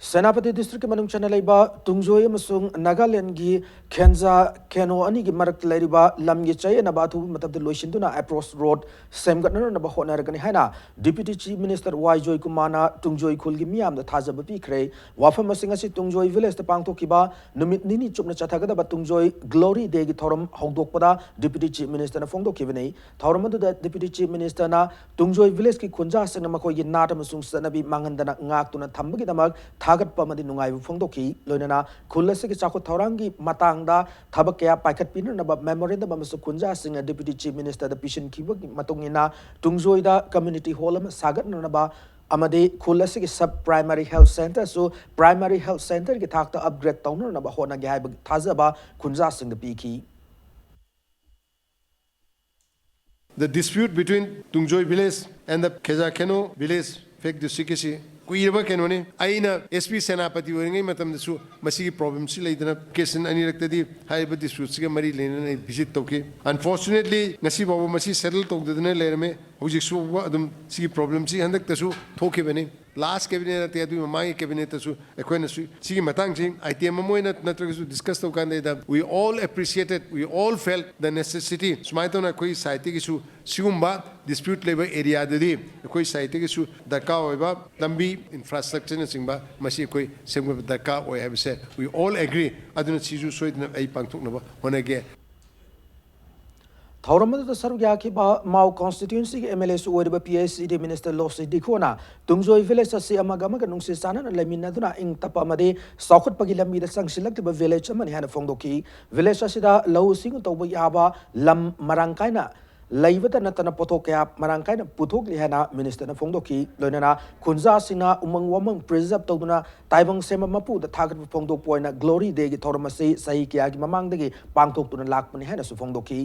ꯁꯦꯅꯥꯄꯇꯤ districtꯀꯤ ꯃꯅꯨꯡ ꯆꯟꯅ ꯂꯩꯕ ꯇꯨꯡꯖꯣꯏ ꯑꯃꯁꯨꯡ ꯅꯥꯒꯥꯂꯦꯟꯒꯤ ꯈꯦꯟꯖꯥ ꯈꯦꯅꯣ ꯑꯅꯤꯒꯤ ꯃꯔꯛꯇ ꯂꯩꯔꯤꯕ ꯂꯝꯒꯤ ꯆꯌꯦꯠꯅꯕ ꯑꯊꯨꯕ ꯃꯇꯝꯗ ꯂꯣꯏꯁꯤꯟꯗꯨꯅ approach road ꯁꯦꯝꯒꯠꯅꯅꯕ ꯍꯣꯠꯅꯔꯒꯅꯤ ꯍꯥꯏꯅ Deputy Chief Minister ꯋꯥꯏ ꯖꯣꯏꯀꯨꯃꯥꯔꯅ ꯇꯨꯡꯖꯣꯏ ꯈꯨꯜꯒꯤ ꯃꯤꯌꯥꯝꯗ ꯊꯥꯖꯕ ꯄꯤꯈ꯭ꯔꯦ꯫ ꯋꯥꯐꯝ ꯑꯁꯤꯡ ꯑꯁꯤ ꯇꯨꯡꯖꯣꯏ villageꯇ ꯄꯥꯡꯊꯣꯛꯈꯤꯕ ꯅꯨꯃꯤꯠ ꯅꯤꯅꯤ ꯆꯨꯞꯅ ꯆꯠꯊꯒꯗꯕ ꯇꯨꯡꯖꯣꯏ Glory Dayꯒꯤ ꯊꯧꯔꯝ ꯍꯧꯗꯣꯛꯄꯗ Deputy Chief Ministerꯅ ꯐꯣꯡꯗꯣꯛꯈꯤꯕꯅꯤ꯫ ꯊꯧꯔꯝ ꯑꯗꯨꯗ Deputy Chief Ministerꯅ ꯇꯨꯡꯖꯣꯏ villageꯀꯤ ꯈꯨꯟꯖꯥꯁꯤꯡꯅ ꯃꯈꯣꯏꯒꯤ ꯅꯥꯠ ꯑꯃꯁꯨꯡ ꯆꯠꯅꯕꯤ ꯃꯥꯡꯍꯟꯗꯅ ꯉꯥꯛꯇꯨꯅ ꯊꯝꯕꯒꯤꯗꯃꯛ ꯊꯥꯒꯠꯄ ꯑꯃꯗꯤ ꯅꯨꯡꯉꯥꯏꯕ ꯐꯣꯡꯗꯣꯛꯈꯤ꯫ ꯂꯣꯏꯅꯅ ꯈꯨꯜ ꯑꯁꯤꯒꯤ ꯆꯥꯎꯈꯠ ꯊꯧꯔꯥꯡꯒꯤ ꯃꯇꯥꯡꯗ ꯊꯕꯛ ꯀꯌꯥ ꯄꯥꯏꯈꯠꯄꯤꯅꯅꯕ memorandum ꯑꯃꯁꯨ ꯈꯨꯟꯖꯥꯁꯤꯡꯅ Deputy Chief Ministerꯗ ꯄꯤꯁꯤꯟꯈꯤꯕꯒꯤ ꯃꯇꯨꯡ ꯏꯟꯅ ꯇꯨꯡꯖꯣꯏꯗ community hall ꯑꯃ ꯁꯥꯒꯠꯅꯅꯕ ꯑꯃꯗꯤ ꯈꯨꯜ ꯑꯁꯤꯒꯤ sub primary health centreꯁꯨ primary health centreꯒꯤ ꯊꯥꯛꯇ upgrade ꯇꯧꯅꯅꯕ ꯍꯣꯠꯅꯒꯦ ꯍꯥꯏꯕꯒꯤ ꯊꯥꯖꯕ ꯈꯨꯟꯖꯥꯁꯤꯡꯗ ꯄꯤꯈꯤ꯫ The dispute between Tungjoy village and the Khejakheno village, Phek districtꯀꯤꯁꯤ ꯀꯨꯏꯔꯕ ꯀꯩꯅꯣꯅꯤ꯫ ꯑꯩꯅ S P ꯁꯦꯅꯥꯄꯇꯤ ꯑꯣꯏꯔꯤꯉꯩ ꯃꯇꯝꯗꯁꯨ ꯃꯁꯤꯒꯤ problemꯁꯤ ꯂꯩꯗꯅ occasion ꯑꯅꯤꯔꯛꯇꯗꯤ ꯍꯥꯏꯔꯤꯕ disputeꯁꯤꯒ ꯃꯔꯤ ꯂꯩꯅꯅ ꯑꯩ visit ꯇꯧꯈꯤ꯫ Unfortunately, ꯉꯁꯤ ꯐꯥꯎꯕ ꯃꯁꯤ settle ꯇꯧꯗꯗꯅ ꯂꯩꯔꯝꯃꯦ꯫ ꯍꯧꯖꯤꯛꯁꯨ ꯑꯗꯨꯝ ꯁꯤꯒꯤ problemꯁꯤ ꯍꯟꯗꯛꯇꯁꯨ ꯊꯣꯛꯈꯤꯕꯅꯤ꯫ Last cabinet ꯅꯠꯇꯦ, ꯑꯗꯨꯒꯤ ꯃꯃꯥꯡꯒꯤ cabinetꯇꯁꯨ ꯑꯩꯈꯣꯏꯅꯁꯨ ꯁꯤꯒꯤ ꯃꯇꯥꯡꯁꯤ item ꯑꯃ ꯑꯣꯏꯅ ꯅꯠꯇ꯭ꯔꯒꯁꯨ discuss ꯇꯧꯀꯥꯟꯗ we all appreciated, we all felt the necessity, ꯁꯨꯃꯥꯏꯅ ꯇꯧꯅ ꯑꯩꯈꯣꯏꯒꯤ sideꯇꯒꯤꯁꯨ ꯁꯤꯒꯨꯝꯕ dispute ꯂꯩꯕ areaꯗꯗꯤ ꯑꯩꯈꯣꯏ sideꯇꯒꯤꯁꯨ ꯗꯔꯀꯥꯔ ꯑꯣꯏꯕ ꯂꯝꯕꯤ, infrastructureꯅꯆꯤꯡꯕ ꯃꯁꯤ ꯑꯩꯈꯣꯏ ꯁꯦꯝꯒꯠꯄ ꯗꯔꯀꯥꯔ ꯑꯣꯏ ꯍꯥꯏꯕꯁꯦ we all agree꯫ ꯑꯗꯨꯅ ꯁꯤꯁꯨ ꯁꯣꯏꯗꯅ ꯑꯩ ꯄꯥꯡꯊꯣꯛꯅꯕ ꯍꯣꯠꯅꯒꯦ꯫ ꯊꯧꯔꯝ ꯑꯗꯨꯗ ꯁꯔꯨꯛ ꯌꯥꯈꯤꯕ ꯃꯥꯎ ꯀꯣꯟꯁꯇꯤꯇ꯭ꯌꯨꯟꯁꯤꯒꯤ ꯑꯦꯝ ꯑꯦꯜ ꯑꯦꯁꯨ ꯑꯣꯏꯔꯤꯕ ꯄꯤ ꯑꯩꯆ ꯏ ꯗꯤ ꯃꯤꯅꯤꯁꯇꯔ ꯂꯣꯁꯤ ꯗꯤꯈꯣꯅ ꯇꯨꯡꯖꯣꯏ ꯚꯤꯂꯦꯖ ꯑꯁꯤ ꯑꯃꯒ ꯑꯃꯒ ꯅꯨꯡꯁꯤ ꯆꯥꯟꯅꯅ ꯂꯩꯃꯤꯟꯅꯗꯨꯅ ꯏꯪ ꯇꯞꯄ ꯑꯃꯗꯤ ꯆꯥꯎꯈꯠꯄꯒꯤ ꯂꯝꯕꯤꯗ ꯆꯪꯁꯤꯜꯂꯛꯂꯤꯕ ꯚꯤꯂꯦꯖ ꯑꯃꯅꯤ ꯍꯥꯏꯅ ꯐꯣꯡꯗꯣꯛꯈꯤ꯫ ꯚꯤꯂꯦꯖ ꯑꯁꯤꯗ ꯂꯧꯎ ꯁꯤꯡꯎ ꯇꯧꯕ ꯌꯥꯕ ꯂꯝ ꯃꯔꯥꯡ ꯀꯥꯏꯅ ꯂꯩꯕꯇ ꯅꯠꯇꯅ ꯄꯣꯠꯊꯣꯛ ꯀꯌꯥ ꯃꯔꯥꯡ ꯀꯥꯏꯅ ꯄꯨꯊꯣꯛꯂꯤ ꯍꯥꯏꯅ ꯃꯤꯅꯤꯁꯇꯔꯅ ꯐꯣꯡꯗꯣꯛꯈꯤ꯫ ꯂꯣꯏꯅꯅ ꯈꯨꯟꯖꯥꯁꯤꯡꯅ ꯎꯃꯪ ꯋꯥꯃꯪ ꯄ꯭ꯔꯤꯖꯔꯚ ꯇꯧꯗꯨꯅ ꯇꯥꯏꯕꯪ ꯁꯦꯝꯕ ꯃꯄꯨꯗ ꯊꯥꯒꯠꯄ ꯐꯣꯡꯗꯣꯛꯄ ꯑꯣꯏꯅ ꯒ꯭ꯂꯣꯔꯤ ꯗꯦꯒꯤ ꯊꯧꯔꯝ ꯑꯁꯤ ꯆꯍꯤ ꯀꯌꯥꯒꯤ ꯃꯃꯥꯡꯗꯒꯤ ꯄꯥꯡꯊꯣꯛꯇꯨꯅ ꯂꯥꯛꯄꯅꯤ ꯍꯥꯏꯅꯁꯨ ꯐꯣꯡꯗꯣꯛꯈꯤ꯫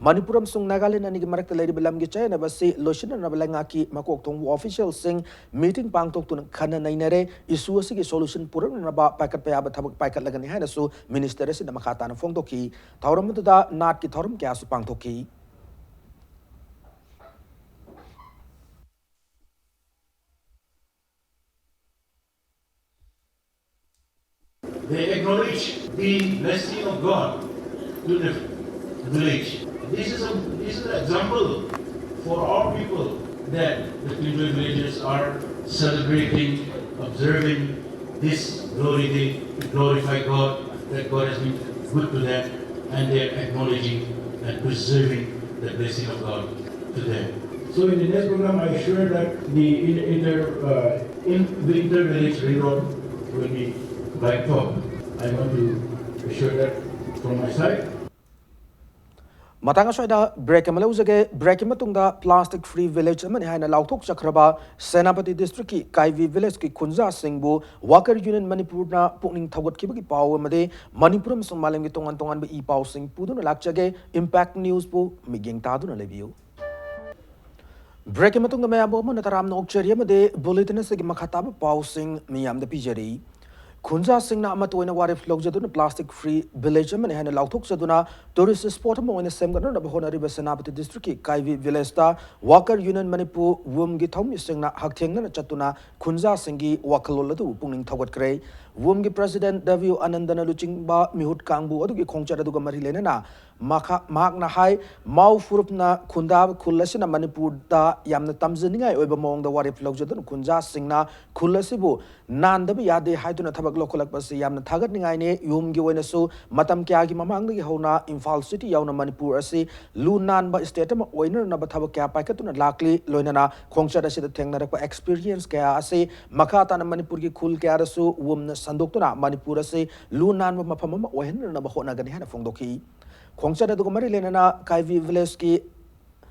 ꯃꯅꯤꯄꯨꯔ ꯑꯃꯁꯨꯡ ꯅꯥꯒꯥꯂꯦꯟ ꯑꯅꯤꯒꯤ ꯃꯔꯛꯇ ꯂꯩꯔꯤꯕ ꯂꯝꯒꯤ ꯆꯌꯦꯠꯅꯕ ꯑꯁꯤ ꯂꯣꯏꯁꯤꯟꯅꯅꯕ ꯂꯩꯉꯥꯛꯀꯤ ꯃꯀꯣꯛ ꯊꯣꯡꯕ ꯑꯣꯐꯤꯁꯤꯌꯦꯜꯁꯤꯡ ꯃꯤꯇꯤꯡ ꯄꯥꯡꯊꯣꯛꯇꯨꯅ ꯈꯟꯅ ꯅꯩꯅꯔꯦ꯫ ꯏꯁꯨ ꯑꯁꯤꯒꯤ ꯁꯣꯂꯨꯁꯟ ꯄꯨꯔꯛꯅꯅꯕ ꯄꯥꯏꯈꯠꯄ ꯌꯥꯕ ꯊꯕꯛ ꯄꯥꯏꯈꯠꯂꯒꯅꯤ ꯍꯥꯏꯅꯁꯨ ꯃꯤꯅꯤꯁꯇꯔ ꯑꯁꯤꯅ ꯃꯈꯥ ꯇꯥꯅ ꯐꯣꯡꯗꯣꯛꯈꯤ꯫ ꯊꯧꯔꯝ ꯑꯗꯨꯗ ꯅꯥꯠꯀꯤ ꯊꯧꯔꯝ ꯀꯌꯥꯁꯨ ꯄꯥꯡꯊꯣꯛꯈꯤ꯫ They acknowledge the blessing of God to the village. This is a, this is an example for all people that the Tungjoy villagers are celebrating, observing this glory day to glorify God, that God has been good to them, and they are acknowledging and preserving the blessing of God to them. So in the next program, I assure that the in-, inter, uh, in the inter-village ring road will be black top. I want to assure that from my side. ꯃꯇꯥꯡ ꯑꯁ꯭ꯋꯥꯏꯗ ꯕ꯭ꯔꯦꯛ ꯑꯃ ꯂꯧꯖꯒꯦ꯫ ꯕ꯭ꯔꯦꯛꯀꯤ ꯃꯇꯨꯡꯗ ꯄ꯭ꯂꯥꯁꯇꯤꯛ ꯐ꯭ꯔꯤ ꯚꯤꯂꯦꯖ ꯑꯃꯅꯤ ꯍꯥꯏꯅ ꯂꯥꯎꯊꯣꯛꯆꯈ꯭ꯔꯕ ꯁꯦꯅꯥꯄꯇꯤ ꯗꯤꯁꯇ꯭ꯔꯤꯛꯀꯤ ꯀꯥꯏꯕꯤ ꯚꯤꯂꯦꯖꯀꯤ ꯈꯨꯟꯖꯥꯁꯤꯡꯕꯨ ꯋꯥꯀꯔ ꯌꯨꯅꯤꯌꯟ ꯃꯅꯤꯄꯨꯔꯅ ꯄꯨꯛꯅꯤꯡ ꯊꯧꯒꯠꯈꯤꯕꯒꯤ ꯄꯥꯎ ꯑꯃꯗꯤ ꯃꯅꯤꯄꯨꯔ ꯑꯃꯁꯨꯡ ꯃꯥꯂꯦꯝꯒꯤ ꯇꯣꯉꯥꯟ ꯇꯣꯉꯥꯟꯕ ꯏ ꯄꯥꯎꯁꯤꯡ ꯄꯨꯗꯨꯅ ꯂꯥꯛꯆꯒꯦ꯫ ꯏꯝꯄꯦꯛ ꯅ꯭ꯌꯨꯁꯄꯨ ꯃꯤꯠꯌꯦꯡ ꯇꯥꯗꯨꯅ ꯂꯩꯕꯤꯌꯨ꯫ ꯕ꯭ꯔꯦꯛꯀꯤ ꯃꯇꯨꯡꯗ ꯃꯌꯥꯝꯕꯨ ꯑꯃꯨꯛ ꯍꯟꯅ ꯇꯔꯥꯝꯅ ꯑꯣꯛꯆꯔꯤ ꯑꯃꯗꯤ ꯕꯨꯂꯦꯇꯤꯟ ꯑꯁꯤꯒꯤ ꯃꯈꯥ ꯇꯥꯕ ꯄꯥꯎꯁꯤꯡ ꯃꯤꯌꯥꯝꯗ ꯄꯤꯖꯔꯤ꯫ ꯈꯨꯟꯖꯥꯁꯤꯡꯅ ꯑꯃꯠꯇ ꯑꯣꯏꯅ ꯋꯥꯔꯦꯞ ꯂꯧꯖꯗꯨꯅ ꯄ꯭ꯂꯥꯁꯇꯤꯛ ꯐ꯭ꯔꯤ ꯚꯤꯂꯦꯖ ꯑꯃꯅꯤ ꯍꯥꯏꯅ ꯂꯥꯎꯊꯣꯛꯆꯗꯨꯅ ꯇꯨꯔꯤꯁ ꯁ꯭ꯄꯣꯠ ꯑꯃ ꯑꯣꯏꯅ ꯁꯦꯝꯒꯠꯅꯅꯕ ꯍꯣꯠꯅꯔꯤꯕ ꯁꯦꯅꯥꯄꯇꯤ ꯗꯤꯁꯇ꯭ꯔꯤꯛꯀꯤ ꯀꯥꯏꯕꯤ ꯚꯤꯂꯦꯖꯇ ꯋꯥꯀꯔ ꯌꯨꯅꯤꯌꯟ ꯃꯅꯤꯄꯨꯔ, ꯋꯨꯝꯒꯤ ꯊꯧꯃꯤꯁꯤꯡꯅ ꯍꯛꯊꯦꯡꯅꯅ ꯆꯠꯇꯨꯅ ꯈꯨꯟꯖꯥꯁꯤꯡꯒꯤ ꯋꯥꯈꯜꯂꯣꯟ ꯑꯗꯨꯕꯨ ꯄꯨꯛꯅꯤꯡ ꯊꯧꯒꯠꯈ꯭ꯔꯦ꯫ ꯋꯨꯝꯒꯤ ꯄ꯭ꯔꯦꯁꯤꯗꯦꯟꯠ ꯗꯕ꯭ꯂꯤꯎ ꯑꯅꯟꯗꯅ ꯂꯨꯆꯤꯡꯕ ꯃꯤꯍꯨꯠ ꯀꯥꯡꯕꯨ ꯑꯗꯨꯒꯤ ꯈꯣꯡꯆꯠ ꯑꯗꯨꯒ ꯃꯔꯤ ꯂꯩꯅꯅ ꯃꯈꯥ-, ꯃꯍꯥꯛꯅ ꯍꯥꯏ, ꯃꯥꯎ ꯐꯨꯔꯨꯞꯅ ꯈꯨꯟꯗꯥꯕ ꯈꯨꯜ ꯑꯁꯤꯅ ꯃꯅꯤꯄꯨꯔꯗ ꯌꯥꯝꯅ ꯇꯝꯖꯅꯤꯡꯉꯥꯏ ꯑꯣꯏꯕ ꯃꯑꯣꯡꯗ ꯋꯥꯔꯦꯞ ꯂꯧꯖꯗꯨꯅ ꯈꯨꯟꯖꯥꯁꯤꯡꯅ ꯈꯨꯜ ꯑꯁꯤꯕꯨ ꯅꯥꯟꯗꯕ ꯌꯥꯗꯦ ꯍꯥꯏꯗꯨꯅ ꯊꯕꯛ ꯂꯧꯈꯠꯂꯛꯄ ꯑꯁꯤ ꯌꯥꯝꯅ ꯊꯥꯒꯠꯅꯤꯡꯉꯥꯏꯅꯤ꯫ ꯌꯨꯝꯒꯤ ꯑꯣꯏꯅꯁꯨ ꯃꯇꯝ ꯀꯌꯥꯒꯤ ꯃꯃꯥꯡꯗꯒꯤ ꯍꯧꯅ ꯏꯝꯐꯥꯜ ꯁꯤꯇꯤ ꯌꯥꯎꯅ ꯃꯅꯤꯄꯨꯔ ꯑꯁꯤ ꯂꯨ ꯅꯥꯟꯕ state ꯑꯃ ꯑꯣꯏꯅꯅꯕ ꯊꯕꯛ ꯀꯌꯥ ꯄꯥꯏꯈꯠꯇꯨꯅ ꯂꯥꯛꯂꯤ꯫ ꯂꯣꯏꯅꯅ ꯈꯣꯡꯆꯠ ꯑꯁꯤꯗ ꯊꯦꯡꯅꯔꯛꯄ experience ꯀꯌꯥ ꯑꯁꯤ ꯃꯈꯥ ꯇꯥꯅ ꯃꯅꯤꯄꯨꯔꯒꯤ ꯈꯨꯜ ꯀꯌꯥꯗꯁꯨ ꯋꯨꯝꯅ ꯁꯟꯗꯣꯛꯇꯨꯅ ꯃꯅꯤꯄꯨꯔ ꯑꯁꯤ ꯂꯨ ꯅꯥꯟꯕ ꯃꯐꯝ ꯑꯃ ꯑꯣꯏꯍꯟꯅꯅꯕ ꯍꯣꯠꯅꯒꯅꯤ ꯍꯥꯏꯅ ꯐꯣꯡꯗꯣꯛꯈꯤ꯫ ꯈꯣꯡꯆꯠ ꯑꯗꯨꯒ ꯃꯔꯤ ꯂꯩꯅꯅ ꯀꯥꯏꯕꯤ villageꯀꯤ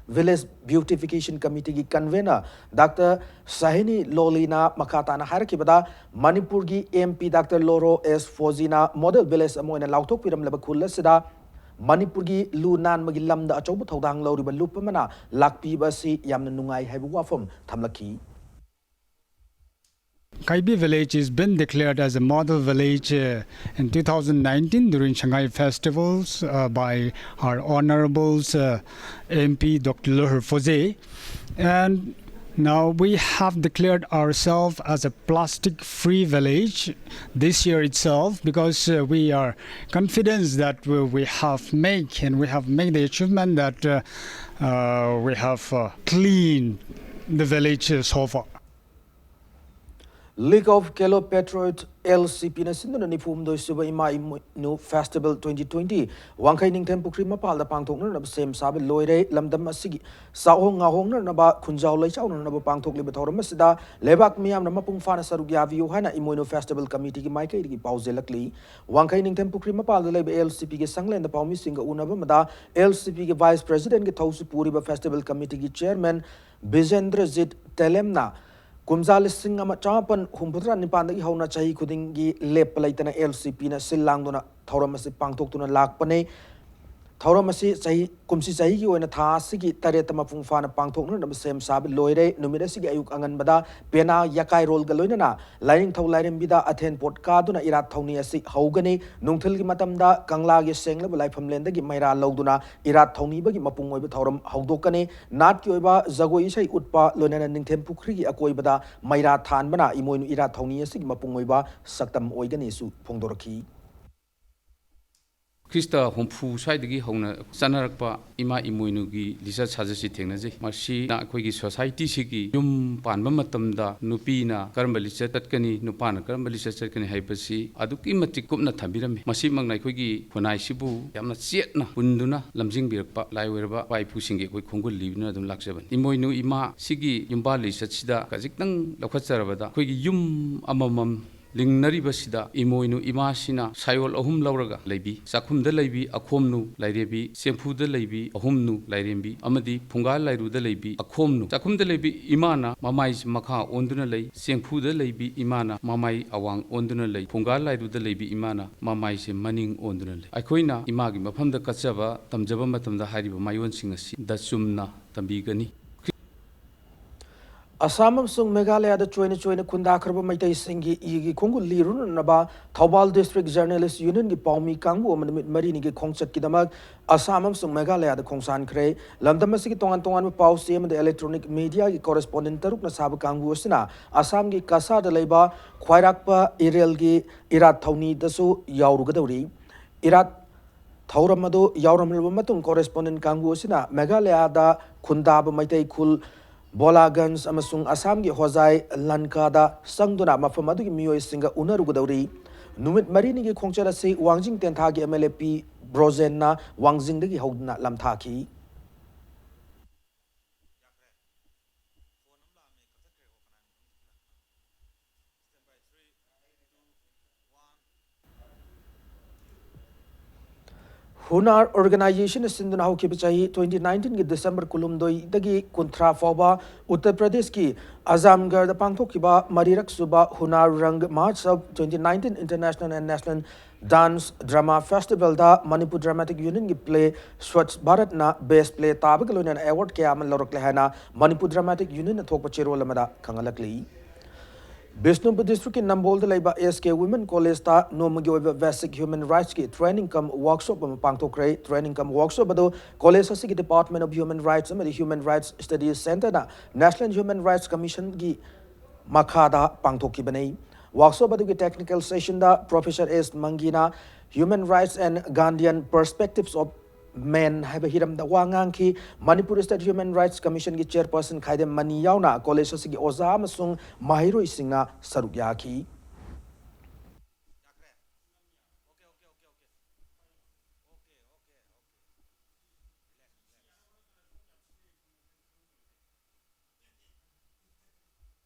Village Beautification Committeeꯒꯤ convener Doctor ꯁꯥꯍꯤꯅꯤ ꯂꯣꯂꯤꯅ ꯃꯈꯥ ꯇꯥꯅ ꯍꯥꯏꯔꯛꯈꯤꯕꯗ, ꯃꯅꯤꯄꯨꯔꯒꯤ MP Doctor ꯂꯣꯔꯣ ꯑꯦꯁ ꯐꯣꯖꯤꯅ model village ꯑꯃ ꯑꯣꯏꯅ ꯂꯥꯎꯊꯣꯛꯄꯤꯔꯝꯂꯕ ꯈꯨꯜ ꯑꯁꯤꯗ ꯃꯅꯤꯄꯨꯔꯒꯤ ꯂꯨ ꯅꯥꯟꯕꯒꯤ ꯂꯝꯗ ꯑꯆꯧꯕ ꯊꯧꯗꯥꯡ ꯂꯧꯔꯤꯕ ꯂꯨꯞ ꯑꯃꯅ ꯂꯥꯛꯄꯤꯕ ꯑꯁꯤ ꯌꯥꯝꯅ ꯅꯨꯡꯉꯥꯏ ꯍꯥꯏꯕ ꯋꯥꯐꯝ ꯊꯝꯂꯛꯈꯤ꯫ Kaibi village is been declared as a model village uh, in two thousand nineteen during Shanghai festivals uh, by our honorables uh, M P Doctor Lohur Foze. And now we have declared ourselves as a plastic free village this year itself because uh, we are confident that we, we have made and we have made the achievement that uh, uh, we have uh, cleaned the village uh, so far. League of Calopatriots LCPꯅ ꯁꯤꯟꯗꯨꯅ ꯅꯤꯐꯨ ꯍꯨꯝꯗꯣꯏ ꯁꯨꯕ ꯏꯃꯥ ꯏꯃꯣꯏꯅꯨ festival twenty twenty ꯋꯥꯡꯈꯩ ꯅꯤꯡꯊꯦꯝ ꯄꯨꯈ꯭ꯔꯤ ꯃꯄꯥꯜꯗ ꯄꯥꯡꯊꯣꯛꯅꯅꯕ ꯁꯦꯝ ꯁꯥꯕ ꯂꯣꯏꯔꯦ꯫ ꯂꯝꯗꯝ ꯑꯁꯤꯒꯤ ꯆꯥꯛꯍꯣꯡ ꯉꯥꯍꯣꯡꯅꯅꯕ ꯈꯨꯟꯖꯥꯎ ꯂꯩꯆꯥꯎꯅꯅꯕ ꯄꯥꯡꯊꯣꯛꯂꯤꯕ ꯊꯧꯔꯝ ꯑꯁꯤꯗ ꯂꯩꯕꯥꯛ ꯃꯤꯌꯥꯝꯅ ꯃꯄꯨꯡ ꯐꯥꯅ ꯁꯔꯨꯛ ꯌꯥꯕꯤꯌꯨ ꯍꯥꯏꯅ ꯏꯃꯣꯏꯅꯨ festival committeeꯒꯤ ꯃꯥꯏꯀꯩꯗꯒꯤ ꯄꯥꯎꯖꯦꯜꯂꯛꯂꯤ꯫ ꯋꯥꯡꯈꯩ ꯅꯤꯡꯊꯦꯝ ꯄꯨꯈ꯭ꯔꯤ ꯃꯄꯥꯜꯗ ꯂꯩꯕ LCPꯒꯤ ꯁꯪꯂꯦꯟꯗ ꯄꯥꯎꯃꯤꯁꯤꯡꯒ ꯎꯅꯕ ꯑꯃꯗ LCPꯒꯤ vice presidentꯒꯤ ꯊꯧꯁꯨ ꯄꯨꯔꯤꯕ festival committeeꯒꯤ chairman ꯕꯤꯖꯦꯟꯗ꯭ꯔꯖꯤꯠ ꯇꯦꯂꯦꯝꯅ ꯀꯨꯝꯖꯥ ꯂꯤꯁꯤꯡ ꯑꯃ ꯆꯃꯥꯄꯟ ꯍꯨꯝꯐꯨꯇꯔꯥ ꯅꯤꯄꯥꯟꯗꯒꯤ ꯍꯧꯅ ꯆꯍꯤ ꯈꯨꯗꯤꯡꯒꯤ ꯂꯦꯞꯄ ꯂꯩꯇꯅ LCPꯅ ꯁꯤꯜ ꯂꯥꯡꯗꯨꯅ ꯊꯧꯔꯝ ꯑꯁꯤ ꯄꯥꯡꯊꯣꯛꯇꯨꯅ ꯂꯥꯛꯄꯅꯤ꯫ ꯊꯧꯔꯝ ꯑꯁꯤ ꯆꯍꯤ, ꯀꯨꯝꯁꯤ ꯆꯍꯤꯒꯤ ꯑꯣꯏꯅ ꯊꯥ ꯑꯁꯤꯒꯤ ꯇꯔꯦꯠꯇ ꯃꯄꯨꯡ ꯐꯥꯅ ꯄꯥꯡꯊꯣꯛꯅꯅꯕ ꯁꯦꯝ ꯁꯥꯕ ꯂꯣꯏꯔꯦ꯫ ꯅꯨꯃꯤꯠ ꯑꯁꯤꯒꯤ ꯑꯌꯨꯛ ꯑꯉꯟꯕꯗ ꯄꯦꯅꯥ ꯌꯥꯀꯥꯏꯔꯣꯜꯒ ꯂꯣꯏꯅꯅ ꯂꯥꯏꯅꯤꯡꯊꯧ ꯂꯥꯏꯔꯦꯝꯕꯤꯗ ꯑꯊꯦꯟ ꯄꯣꯠ ꯀꯥꯗꯨꯅ ꯏꯔꯥꯠ ꯊꯧꯅꯤ ꯑꯁꯤ ꯍꯧꯒꯅꯤ꯫ ꯅꯨꯡꯊꯤꯜꯒꯤ ꯃꯇꯝꯗ ꯀꯪꯂꯥꯒꯤ ꯁꯦꯡꯂꯕ ꯂꯥꯏꯐꯝꯂꯦꯟꯗꯒꯤ ꯃꯩꯔꯥ ꯂꯧꯗꯨꯅ ꯏꯔꯥꯠ ꯊꯧꯅꯤꯕꯒꯤ ꯃꯄꯨꯡ ꯑꯣꯏꯕ ꯊꯧꯔꯝ ꯍꯧꯗꯣꯛꯀꯅꯤ꯫ ꯅꯥꯠꯀꯤ ꯑꯣꯏꯕ ꯖꯒꯣꯏ ꯏꯁꯩ ꯎꯠꯄ ꯂꯣꯏꯅꯅ ꯅꯤꯡꯊꯦꯝ ꯄꯨꯈ꯭ꯔꯤꯒꯤ ꯑꯀꯣꯏꯕꯗ ꯃꯩꯔꯥ ꯊꯥꯟꯕꯅ ꯏꯃꯣꯏꯅꯨ ꯏꯔꯥꯠ ꯊꯧꯅꯤ ꯑꯁꯤꯒꯤ ꯃꯄꯨꯡ ꯑꯣꯏꯕ ꯁꯛꯇꯝ ꯑꯣꯏꯒꯅꯤꯁꯨ ꯐꯣꯡꯗꯣꯔꯛꯈꯤ꯫ ꯈ꯭ꯔꯤꯁꯇ ꯍꯨꯝꯐꯨ ꯁ꯭ꯋꯥꯏꯗꯒꯤ ꯍꯧꯅ ꯆꯠꯅꯔꯛꯄ ꯏꯃꯥ ꯏꯃꯣꯏꯅꯨꯒꯤ ꯂꯤꯆꯠ ꯁꯥꯖꯠꯁꯤ ꯊꯦꯡꯅꯖꯩ꯫ ꯃꯁꯤꯅ ꯑꯩꯈꯣꯏꯒꯤ ꯁꯣꯁꯥꯏꯇꯤꯁꯤꯒꯤ ꯌꯨꯝ ꯄꯥꯟꯕ ꯃꯇꯝꯗ ꯅꯨꯄꯤꯅ ꯀꯔꯝꯕ ꯂꯤꯆꯠ ꯆꯠꯀꯅꯤ, ꯅꯨꯄꯥꯅ ꯀꯔꯝꯕ ꯂꯤꯆꯠ ꯆꯠꯀꯅꯤ ꯍꯥꯏꯕꯁꯤ ꯑꯗꯨꯛꯀꯤ ꯃꯇꯤꯛ ꯀꯨꯞꯅ ꯊꯝꯕꯤꯔꯝꯃꯤ꯫ ꯃꯁꯤꯃꯛꯅ ꯑꯩꯈꯣꯏꯒꯤ ꯈꯨꯟꯅꯥꯏꯁꯤꯕꯨ ꯌꯥꯝꯅ ꯆꯦꯠꯅ ꯄꯨꯟꯗꯨꯅ ꯂꯝꯖꯤꯡꯕꯤꯔꯛꯄ ꯂꯥꯏ ꯑꯣꯏꯔꯕ ꯏꯄꯥ ꯏꯄꯨꯁꯤꯡꯒꯤ ꯑꯩꯈꯣꯏ ꯈꯣꯡꯒꯨꯜ ꯂꯤꯗꯨꯅ ꯑꯗꯨꯝ ꯂꯥꯛꯆꯕꯅꯤ꯫ ꯏꯃꯣꯏꯅꯨ ꯏꯃꯥ ꯁꯤꯒꯤ ꯌꯨꯝꯕꯥꯜ ꯂꯤꯆꯠꯁꯤꯗ ꯈꯖꯤꯛꯇꯪ ꯂꯧꯈꯠꯆꯔꯕꯗ ꯑꯩꯈꯣꯏꯒꯤ ꯌꯨꯝ ꯑꯃꯃꯝ ꯂꯤꯡꯅꯔꯤꯕꯁꯤꯗ ꯏꯃꯣꯏꯅꯨ ꯏꯃꯥꯁꯤꯅ ꯁꯥꯏꯑꯣꯜ ꯑꯍꯨꯝ ꯂꯧꯔꯒ ꯂꯩꯕꯤ꯫ ꯆꯥꯛꯈꯨꯝꯗ ꯂꯩꯕꯤ ꯑꯈꯣꯝꯅꯨ ꯂꯥꯏꯔꯦꯝꯕꯤ, ꯆꯦꯡꯐꯨꯗ ꯂꯩꯕꯤ ꯑꯍꯨꯝꯅꯨ ꯂꯥꯏꯔꯦꯝꯕꯤ ꯑꯃꯗꯤ ꯐꯨꯡꯒꯥ ꯂꯥꯏꯔꯨꯗ ꯂꯩꯕꯤ ꯑꯈꯣꯝꯅꯨ꯫ ꯆꯥꯛꯈꯨꯝꯗ ꯂꯩꯕꯤ ꯏꯃꯥꯅ ꯃꯃꯥꯏꯁꯤ ꯃꯈꯥ ꯑꯣꯟꯗꯨꯅ ꯂꯩ, ꯆꯦꯡꯐꯨꯗ ꯂꯩꯕꯤ ꯏꯃꯥꯅ ꯃꯃꯥꯏ ꯑꯋꯥꯡ ꯑꯣꯟꯗꯨꯅ ꯂꯩ, ꯐꯨꯡꯒꯥ ꯂꯥꯏꯔꯨꯗ ꯂꯩꯕꯤ ꯏꯃꯥꯅ ꯃꯃꯥꯏꯁꯦ ꯃꯅꯤꯡ ꯑꯣꯟꯗꯨꯅ ꯂꯩ꯫ ꯑꯩꯈꯣꯏꯅ ꯏꯃꯥꯒꯤ ꯃꯐꯝꯗ ꯀꯠꯆꯕ ꯇꯝꯖꯕ ꯃꯇꯝꯗ ꯍꯥꯏꯔꯤꯕ ꯃꯥꯏꯑꯣꯟꯁꯤꯡ ꯑꯁꯤꯗ ꯆꯨꯝꯅ ꯇꯝꯕꯤꯒꯅꯤ꯫ ꯑꯁꯥꯝ ꯑꯃꯁꯨꯡ ꯃꯦꯘꯥꯂꯌꯥꯗ ꯆꯣꯏꯅ ꯆꯣꯏꯅ ꯈꯨꯟꯗꯥꯈ꯭ꯔꯕ ꯃꯩꯇꯩꯁꯤꯡꯒꯤ ꯏꯒꯤ ꯈꯣꯡꯒꯨꯜ ꯂꯤꯔꯨꯅꯅꯕ ꯊꯧꯕꯥꯜ ꯗꯤꯁꯇ꯭ꯔꯤꯛ ꯖꯔꯅꯦꯂꯤꯁ ꯌꯨꯅꯤꯌꯟꯒꯤ ꯄꯥꯎꯃꯤ ꯀꯥꯡꯕꯨ ꯑꯃ ꯅꯨꯃꯤꯠ ꯃꯔꯤꯅꯤꯒꯤ ꯈꯣꯡꯆꯠꯀꯤꯗꯃꯛ ꯑꯁꯥꯝ ꯑꯃꯁꯨꯡ ꯃꯦꯘꯥꯂꯌꯥꯗ ꯈꯣꯡꯁꯥꯟꯈ꯭ꯔꯦ꯫ ꯂꯝꯗꯝ ꯑꯁꯤꯒꯤ ꯇꯣꯉꯥꯟ ꯇꯣꯉꯥꯟꯕ ꯄꯥꯎ ꯆꯦ ꯑꯃꯗꯤ ꯏꯂꯦꯛꯇ꯭ꯔꯣꯅꯤꯛ ꯃꯤꯗꯤꯌꯥꯒꯤ ꯀꯣꯔꯦꯁꯄꯣꯟꯗꯦꯟ ꯇꯔꯨꯛꯅ ꯁꯥꯕ ꯀꯥꯡꯕꯨ ꯑꯁꯤꯅ ꯑꯁꯥꯝꯒꯤ ꯀꯁꯥꯔꯗ ꯂꯩꯕ ꯈ꯭ꯋꯥꯏꯔꯥꯛꯄ ꯏꯔꯦꯜꯒꯤ ꯏꯔꯥꯠ ꯊꯧꯅꯤꯗꯁꯨ ꯌꯥꯎꯔꯨꯒꯗꯧꯔꯤ꯫ ꯏꯔꯥꯠ ꯊꯧꯔꯝ ꯑꯗꯨ ꯌꯥꯎꯔꯝꯂꯕ ꯃꯇꯨꯡ, ꯀꯣꯔꯦꯁꯄꯣꯟꯗꯦꯟ ꯀꯥꯡꯕꯨ ꯑꯁꯤꯅ ꯃꯦꯘꯥꯂꯌꯥꯗ ꯈꯨꯟꯗꯥꯕ ꯃꯩꯇꯩ ꯈꯨꯜ ꯕꯣꯂꯥꯒꯟꯖ ꯑꯃꯁꯨꯡ ꯑꯁꯥꯝꯒꯤ ꯍꯣꯖꯥꯏ ꯂꯟꯀꯥꯗ ꯆꯪꯗꯨꯅ ꯃꯐꯝ ꯑꯗꯨꯒꯤ ꯃꯤꯑꯣꯏꯁꯤꯡꯒ ꯎꯅꯔꯨꯒꯗꯧꯔꯤ꯫ ꯅꯨꯃꯤꯠ ꯃꯔꯤꯅꯤꯒꯤ ꯈꯣꯡꯆꯠ ꯑꯁꯤ ꯋꯥꯡꯖꯤꯡ ꯇꯦꯟꯊꯥꯒꯤ ꯑꯦꯝ ꯑꯦꯜ ꯑꯦ ꯄꯤ ꯕ꯭ꯔꯣꯖꯦꯟꯅ ꯋꯥꯡꯖꯤꯡꯗꯒꯤ ꯍꯧꯗꯨꯅ ꯂꯝꯊꯥꯈꯤ꯫ ꯍꯨꯅꯥꯔ ꯑꯣꯔꯒꯅꯥꯏꯖꯦꯁꯟꯅ ꯁꯤꯟꯗꯨꯅ ꯍꯧꯈꯤꯕ ꯆꯍꯤ twenty nineteenꯒꯤ December ꯀꯨꯟꯍꯨꯝꯗꯣꯏꯗꯒꯤ ꯀꯨꯟꯊ꯭ꯔꯥ ꯐꯥꯎꯕ ꯎꯠꯇꯔ ꯄ꯭ꯔꯗꯦꯁꯀꯤ ꯑꯖꯥꯝꯒꯔꯗ ꯄꯥꯡꯊꯣꯛꯈꯤꯕ ꯃꯔꯤꯔꯛ ꯁꯨꯕ ꯍꯨꯅꯥꯔ ꯔꯪꯒ ꯃꯍꯣꯠꯁꯕ twenty nineteen International and National Dance Drama Festivalꯗ ꯃꯅꯤꯄꯨꯔ ꯗ꯭ꯔꯃꯥꯇꯤꯛ ꯌꯨꯅꯤꯌꯟꯒꯤ ꯄ꯭ꯂꯦ ꯁ꯭ꯋꯆ ꯚꯥꯔꯠꯅ ꯕꯦꯁ ꯄ꯭ꯂꯦ ꯇꯥꯕꯒ ꯂꯣꯏꯅꯅ ꯑꯦꯋꯥꯔꯗ ꯀꯌꯥ ꯑꯃ ꯂꯧꯔꯛꯂꯦ ꯍꯥꯏꯅ ꯃꯅꯤꯄꯨꯔ ꯗ꯭ꯔꯃꯥꯇꯤꯛ ꯌꯨꯅꯤꯌꯟꯅ ꯊꯣꯛꯄ ꯆꯦꯔꯣꯜ ꯑꯃꯗ ꯈꯪꯍꯜꯂꯛꯂꯤ꯫ ꯕꯤꯁꯅꯨꯄꯨꯔ ꯗꯤꯁꯇ꯭ꯔꯤꯛꯀꯤ ꯅꯝꯕꯣꯜꯗ ꯂꯩꯕ ꯑꯦꯁ ꯀꯦ ꯋꯤꯃꯦꯟ ꯀꯣꯂꯦꯖꯇ ꯅꯣꯡꯃꯒꯤ ꯑꯣꯏꯕ ꯕꯦꯁꯤꯛ ꯍ꯭ꯌꯨꯃꯦꯟ ꯔꯥꯏꯠꯁꯀꯤ ꯇ꯭ꯔꯦꯅꯤꯡ ꯀꯝ ꯋꯥꯔꯛꯁꯣꯞ ꯑꯃ ꯄꯥꯡꯊꯣꯛꯈ꯭ꯔꯦ꯫ ꯇ꯭ꯔꯦꯅꯤꯡ ꯀꯝ ꯋꯥꯔꯛꯁꯣꯞ ꯑꯗꯨ ꯀꯣꯂꯦꯖ ꯑꯁꯤꯒꯤ ꯗꯤꯄꯥꯔꯠꯃꯦꯟ ꯑꯣꯐ ꯍ꯭ꯌꯨꯃꯦꯟ ꯔꯥꯏꯠꯁ ꯑꯃꯗꯤ ꯍ꯭ꯌꯨꯃꯦꯟ ꯔꯥꯏꯠꯁ ꯁ꯭ꯇꯗꯤꯁ ꯁꯦꯟꯇꯔꯅ ꯅꯦꯁꯅꯦꯜ ꯍ꯭ꯌꯨꯃꯦꯟ ꯔꯥꯏꯠꯁ ꯀꯃꯤꯁꯟꯒꯤ ꯃꯈꯥꯗ ꯄꯥꯡꯊꯣꯛꯈꯤꯕꯅꯤ꯫ Workshop ꯑꯗꯨꯒꯤ technical sessionꯗ Professor S ꯃꯪꯒꯤꯅ Human Rights and Gandhian Perspectives of Men ꯍꯥꯏꯕ ꯍꯤꯔꯝꯗ ꯋꯥ ꯉꯥꯡꯈꯤ꯫ Manipur State Human Rights Commissionꯒꯤ chairperson ꯈꯥꯏꯗꯦꯝ ꯃꯅꯤ ꯌꯥꯎꯅ college ꯑꯁꯤꯒꯤ ꯑꯣꯖꯥ ꯑꯃꯁꯨꯡ ꯃꯍꯩꯔꯣꯏꯁꯤꯡꯅ ꯁꯔꯨꯛ ꯌꯥꯈꯤ꯫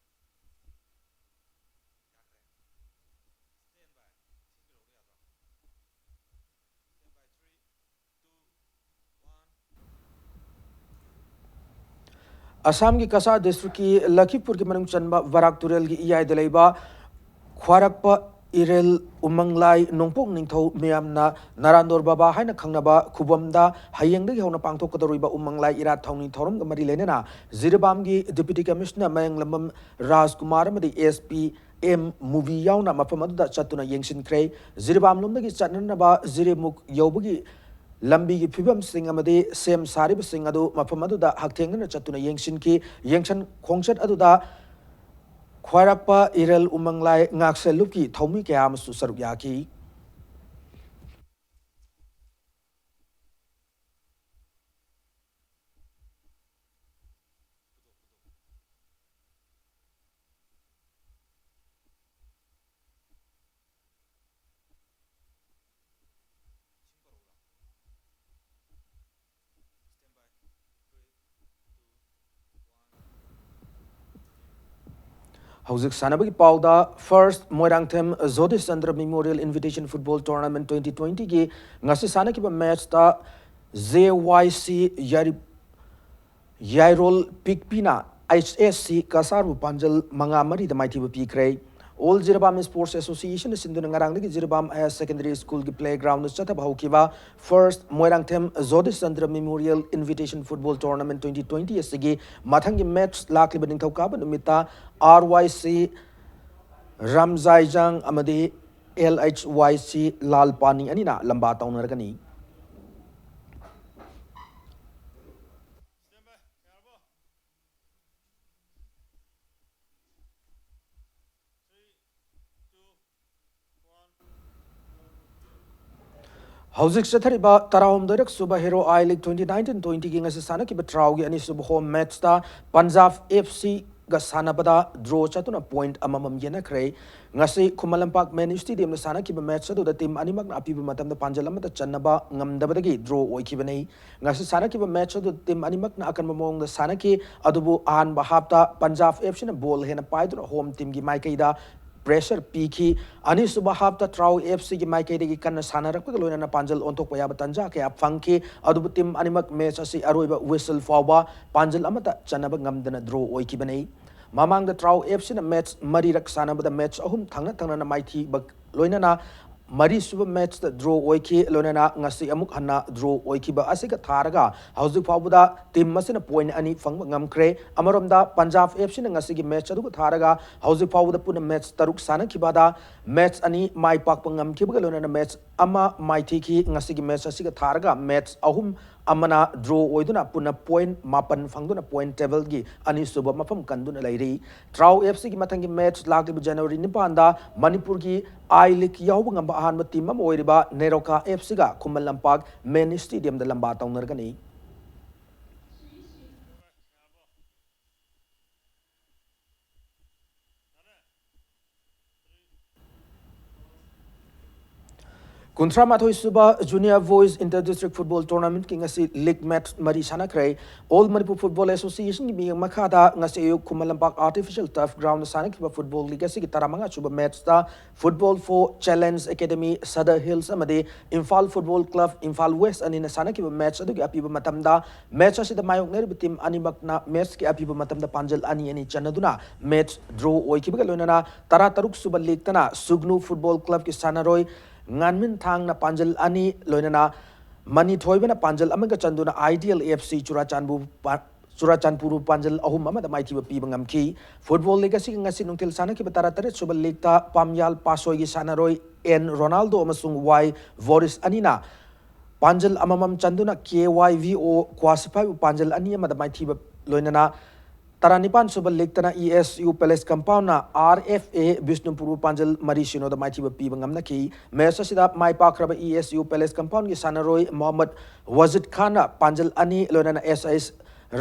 ꯑꯁꯥꯝꯒꯤ ꯀꯁꯥꯔ districtꯀꯤ ꯂꯈꯤꯄꯨꯔꯒꯤ ꯃꯅꯨꯡ ꯆꯟꯕ ꯕꯔꯥꯛ ꯇꯨꯔꯦꯜꯒꯤ ꯏꯌꯥꯏꯗ ꯂꯩꯕ ꯈ꯭ꯋꯥꯔꯛꯄ ꯏꯔꯦꯜ ꯎꯃꯪꯂꯥꯏ ꯅꯣꯡꯄꯣꯛ ꯅꯤꯡꯊꯧ ꯃꯤꯌꯥꯝꯅ ꯅꯔꯥꯟꯗꯣꯔ ꯕꯕꯥ ꯍꯥꯏꯅ ꯈꯪꯅꯕ ꯈꯨꯕꯝꯗ ꯍꯌꯦꯡꯗꯒꯤ ꯍꯧꯅ ꯄꯥꯡꯊꯣꯛꯀꯗꯧꯔꯤꯕ ꯎꯃꯪꯂꯥꯏ ꯏꯔꯥꯠ ꯊꯧꯅꯤ ꯊꯧꯔꯝꯒ ꯃꯔꯤ ꯂꯩꯅꯅ ꯖꯤꯔꯤꯕꯥꯝꯒꯤ Deputy Commissioner ꯃꯌꯥꯡꯂꯝꯕꯝ ꯔꯥꯖꯀꯨꯃꯥꯔ ꯑꯃꯗꯤ S P M ꯃꯨꯕꯤ ꯌꯥꯎꯅ ꯃꯐꯝ ꯑꯗꯨꯗ ꯆꯠꯇꯨꯅ ꯌꯦꯡꯁꯤꯟꯈ꯭ꯔꯦ꯫ ꯖꯤꯔꯤꯕꯥꯝ ꯂꯣꯝꯗꯒꯤ ꯆꯠꯅꯅꯕ ꯖꯤꯔꯤꯃꯨꯛ ꯌꯧꯕꯒꯤ ꯂꯝꯕꯤꯒꯤ ꯐꯤꯕꯝꯁꯤꯡ ꯑꯃꯗꯤ ꯁꯦꯝ ꯁꯥꯔꯤꯕꯁꯤꯡ ꯑꯗꯨ ꯃꯐꯝ ꯑꯗꯨꯗ ꯍꯛꯊꯦꯡꯅꯅ ꯆꯠꯇꯨꯅ ꯌꯦꯡꯁꯤꯟꯈꯤ꯫ ꯌꯦꯡꯁꯟ ꯈꯣꯡꯆꯠ ꯑꯗꯨꯗ ꯈ꯭ꯋꯥꯏꯔꯥꯛꯄ ꯏꯔꯦꯜ ꯎꯃꯪꯂꯥꯏ ꯉꯥꯛꯁꯦꯜꯂꯨꯞꯀꯤ ꯊꯧꯃꯤ ꯀꯌꯥ ꯑꯃꯁꯨ ꯁꯔꯨꯛ ꯌꯥꯈꯤ꯫ ꯍꯧꯖꯤꯛ ꯁꯥꯟꯅꯕꯒꯤ ꯄꯥꯎꯗ, First Moirangthem ꯖꯣꯇꯤꯁ Chandra Memorial Invitation Football Tournament twenty twentyꯒꯤ ꯉꯁꯤ ꯁꯥꯟꯅꯈꯤꯕ matchꯇ J Y C ꯌꯥꯏꯔꯤ-, ꯌꯥꯏꯔꯣꯜ ꯄꯤꯛꯄꯤꯅ H S C ꯀꯁꯥꯔꯕꯨ ꯄꯥꯟꯖꯜ ꯃꯉꯥ ꯃꯔꯤꯗ ꯃꯥꯏꯊꯤꯕ ꯄꯤꯈ꯭ꯔꯦ꯫ All ꯖꯤꯔꯤꯕꯥꯝ Sports Associationꯅ ꯁꯤꯟꯗꯨꯅ ꯉꯔꯥꯡꯗꯒꯤ ꯖꯤꯔꯤꯕꯥꯝ Higher Secondary Schoolꯒꯤ playgroundꯗ ꯆꯠꯊꯕ ꯍꯧꯈꯤꯕ First Moirangthem ꯖꯣꯇꯤꯁ Chandra Memorial Invitation Football Tournament twenty twenty ꯑꯁꯤꯒꯤ ꯃꯊꯪꯒꯤ match ꯂꯥꯛꯂꯤꯕ ꯅꯤꯡꯊꯧꯀꯥꯕ ꯅꯨꯃꯤꯠꯇ R Y C ꯔꯥꯝꯖꯥꯏꯖꯥꯡ ꯑꯃꯗꯤ L H Y C ꯂꯥꯜ ꯄꯥꯅꯤ ꯑꯅꯤꯅ ꯂꯝꯕꯥ ꯇꯧꯅꯔꯒꯅꯤ꯫ ꯍꯧꯖꯤꯛ ꯆꯠꯊꯔꯤꯕ ꯇꯔꯥꯍꯨꯝꯗꯣꯏꯔꯛ ꯁꯨꯕ Hero I League twenty nineteen twenty ꯒꯤ ꯉꯁꯤ ꯁꯥꯟꯅꯈꯤꯕ trial ꯒꯤ ꯑꯅꯤꯁꯨꯕ home match ꯇ Punjab F C ꯒ ꯁꯥꯟꯅꯕꯗ draw ꯆꯠꯇꯨꯅ point ꯑꯃꯃꯝ ꯌꯦꯟꯅꯈ꯭ꯔꯦ꯫ ꯉꯁꯤ ꯈꯨꯃꯟ ꯂꯝꯄꯥꯛ Mini Stadium ꯗ ꯁꯥꯟꯅꯈꯤꯕ match ꯑꯗꯨꯗ team ꯑꯅꯤꯃꯛꯅ ꯑꯄꯤꯕ ꯃꯇꯝꯗ ꯄꯥꯟꯖꯜ ꯑꯃꯠꯇ ꯆꯟꯅꯕ ꯉꯝꯗꯕꯗꯒꯤ draw ꯑꯣꯏꯈꯤꯕꯅꯤ꯫ ꯉꯁꯤ ꯁꯥꯟꯅꯈꯤꯕ match ꯑꯗꯨꯗ team ꯑꯅꯤꯃꯛꯅ ꯑꯀꯟꯕ ꯃꯑꯣꯡꯗ ꯁꯥꯟꯅꯈꯤ, ꯑꯗꯨꯕꯨ ꯑꯍꯥꯟꯕ half ꯇ Punjab F C ꯅ ball ꯍꯦꯟꯅ ꯄꯥꯏꯗꯨꯅ home team ꯒꯤ ꯃꯥꯏꯀꯩꯗ pressure ꯄꯤꯈꯤ꯫ ꯑꯅꯤꯁꯨꯕ half ꯇ Trao F C ꯒꯤ ꯃꯥꯏꯀꯩꯗꯒꯤ ꯀꯟꯅ ꯁꯥꯟꯅꯔꯛꯄꯒ ꯂꯣꯏꯅꯅ ꯄꯥꯟꯖꯜ ꯑꯣꯟꯊꯣꯛꯄ ꯌꯥꯕ ꯇꯥꯟꯖꯥ ꯀꯌꯥ ꯐꯪꯈꯤ꯫ ꯑꯗꯨꯕꯨ team ꯑꯅꯤꯃꯛ match ꯑꯁꯤ ꯑꯔꯣꯏꯕ whistle ꯐꯥꯎꯕ ꯄꯥꯟꯖꯜ ꯑꯃꯠꯇ ꯆꯟꯅꯕ ꯉꯝꯗꯅ draw ꯑꯣꯏꯈꯤꯕꯅꯤ꯫ ꯃꯃꯥꯡꯗ Trao F C ꯅ match ꯃꯔꯤꯔꯛ ꯁꯥꯟꯅꯕꯗ match ꯑꯍꯨꯝ ꯊꯪꯅ ꯊꯪꯅꯅ ꯃꯥꯏꯊꯤꯕ ꯂꯣꯏꯅꯅ ꯃꯔꯤꯁꯨꯕ match ꯇ draw ꯑꯣꯏꯈꯤ꯫ ꯂꯣꯏꯅꯅ ꯉꯁꯤ ꯑꯃꯨꯛ ꯍꯟꯅ draw ꯑꯣꯏꯈꯤꯕ ꯑꯁꯤꯒ ꯊꯥꯔꯒ ꯍꯧꯖꯤꯛ ꯐꯥꯎꯕꯗ team ꯑꯁꯤꯅ point ꯑꯅꯤ ꯐꯪꯕ ꯉꯝꯈ꯭ꯔꯦ꯫ ꯑꯃꯔꯣꯝꯗ Punjab F C ꯅ ꯉꯁꯤꯒꯤ match ꯑꯗꯨꯒ ꯊꯥꯔꯒ ꯍꯧꯖꯤꯛ ꯐꯥꯎꯕꯗ ꯄꯨꯟꯅ match ꯇꯔꯨꯛ ꯁꯥꯟꯅꯈꯤꯕꯗ match ꯑꯅꯤ ꯃꯥꯏ ꯄꯥꯛꯄ ꯉꯝꯈꯤꯕꯒ ꯂꯣꯏꯅꯅ match ꯑꯃ ꯃꯥꯏꯊꯤꯈꯤ꯫ ꯉꯁꯤꯒꯤ match ꯑꯁꯤꯒ ꯊꯥꯔꯒ match ꯑꯍꯨꯝ ꯑꯃꯅ draw ꯑꯣꯏꯗꯨꯅ ꯄꯨꯟꯅ point ꯃꯥꯄꯟ ꯐꯪꯗꯨꯅ point table ꯒꯤ ꯑꯅꯤꯁꯨꯕ ꯃꯐꯝ ꯀꯟꯗꯨꯅ ꯂꯩꯔꯤ꯫ Trao F C ꯒꯤ ꯃꯊꯪꯒꯤ match ꯂꯥꯛꯂꯤꯕ January ꯅꯤꯄꯥꯟꯗ ꯃꯅꯤꯄꯨꯔꯒꯤ I League ꯌꯥꯎꯕ ꯉꯝꯕ ꯑꯍꯥꯟꯕ team ꯑꯃ ꯑꯣꯏꯔꯤꯕ ꯅꯦꯔꯣꯀꯥ F C ꯒ ꯈꯨꯃꯟ ꯂꯝꯄꯥꯛ Mini Stadium ꯗ ꯂꯝꯕꯥ ꯇꯧꯅꯔꯒꯅꯤ꯫ ꯀꯨꯟꯊ꯭ꯔꯥ ꯃꯥꯊꯣꯏ ꯁꯨꯕ Junior Boys Inter District Football Tournament ꯀꯤ ꯉꯁꯤ league match ꯃꯔꯤ ꯁꯥꯟꯅꯈ꯭ꯔꯦ꯫ All Manipur Football Association ꯒꯤ ꯃꯤꯠꯌꯦꯡ ꯃꯈꯥꯗ ꯉꯁꯤ ꯑꯌꯨꯛ Khuman Lampak Artificial Turf Ground ꯗ ꯁꯥꯟꯅꯈꯤꯕ football league ꯑꯁꯤꯒꯤ ꯇꯔꯥꯃꯉꯥ ꯁꯨꯕ match ꯇ Football for Challenge Academy, Sadar Hills ꯑꯃꯗꯤ Imphal Football Club, Imphal West ꯑꯅꯤꯅ ꯁꯥꯟꯅꯈꯤꯕ match ꯑꯗꯨꯒꯤ ꯑꯄꯤꯕ ꯃꯇꯝꯗ match ꯑꯁꯤꯗ ꯃꯥꯌꯣꯛꯅꯔꯤꯕ team ꯑꯅꯤꯃꯛꯅ match ꯀꯤ ꯑꯄꯤꯕ ꯃꯇꯝꯗ ꯄꯥꯟꯖꯜ ꯑꯅꯤ ꯑꯅꯤ ꯆꯟꯅꯗꯨꯅ match draw ꯑꯣꯏꯈꯤꯕꯒ ꯂꯣꯏꯅꯅ ꯇꯔꯥꯇꯔꯨꯛ ꯁꯨꯕ league ꯇꯅ ꯁꯨꯒꯅꯨ Football Club ꯀꯤ ꯁꯥꯟꯅꯔꯣꯏ ꯉꯥꯟꯃꯤꯟ ꯊꯥꯡꯅ ꯄꯥꯟꯖꯜ ꯑꯅꯤ, ꯂꯣꯏꯅꯅ ꯃꯅꯤ ꯊꯣꯏꯕꯅ ꯄꯥꯟꯖꯜ ꯑꯃꯒ ꯆꯟꯗꯨꯅ Ideal F C ꯆꯨꯔꯥꯆꯥꯟꯄꯨꯔ ꯄꯥ-, ꯆꯨꯔꯥꯆꯥꯟꯄꯨꯔꯕꯨ ꯄꯥꯟꯖꯜ ꯑꯍꯨꯝ ꯑꯃꯗ ꯃꯥꯏꯊꯤꯕ ꯄꯤꯕ ꯉꯝꯈꯤ꯫ Football league ꯑꯁꯤꯒꯤ ꯉꯁꯤ ꯅꯨꯡꯊꯤꯜ ꯁꯥꯟꯅꯈꯤꯕ ꯇꯔꯥꯇꯔꯦꯠ ꯁꯨꯕ league ꯇ ꯄꯥꯝꯌꯥꯜ ꯄꯥꯁꯣꯏꯒꯤ ꯁꯥꯟꯅꯔꯣꯏ N Ronaldo ꯑꯃꯁꯨꯡ Y Voris ꯑꯅꯤꯅ ꯄꯥꯟꯖꯜ ꯑꯃꯃꯝ ꯆꯟꯗꯨꯅ K Y V O ꯀ꯭ꯋꯥꯁꯤꯐꯥꯏꯕꯨ ꯄꯥꯟꯖꯜ ꯑꯅꯤ ꯑꯃꯗ ꯃꯥꯏꯊꯤꯕ ꯂꯣꯏꯅꯅ ꯇꯔꯥꯅꯤꯄꯥꯟ ꯁꯨꯕ ꯂꯤꯛꯇꯅ ꯏ ꯑꯦꯁ ꯌꯨ ꯄꯦꯂꯦꯁ ꯀꯝꯄꯥꯎꯟꯅ ꯑꯥꯔ ꯑꯦꯐ ꯑꯦ ꯕꯤꯁꯅꯨꯄꯨꯔꯕꯨ ꯄꯥꯟꯖꯜ ꯃꯔꯤ ꯁꯤꯅꯣꯗ ꯃꯥꯏꯊꯤꯕ ꯄꯤꯕ ꯉꯝꯅꯈꯤ꯫ ꯃꯦꯆ ꯑꯁꯤꯗ ꯃꯥꯏ ꯄꯥꯛꯈ꯭ꯔꯕ ꯏ ꯑꯦꯁ ꯌꯨ ꯄꯦꯂꯦꯁ ꯀꯝꯄꯥꯎꯟꯒꯤ ꯁꯥꯟꯅꯔꯣꯏ ꯃꯣꯍꯝꯃꯗ ꯋꯥꯖꯤꯗ ꯈꯥꯟꯅ ꯄꯥꯟꯖꯜ ꯑꯅꯤ, ꯂꯣꯏꯅꯅ ꯑꯦꯁ ꯑꯦꯁ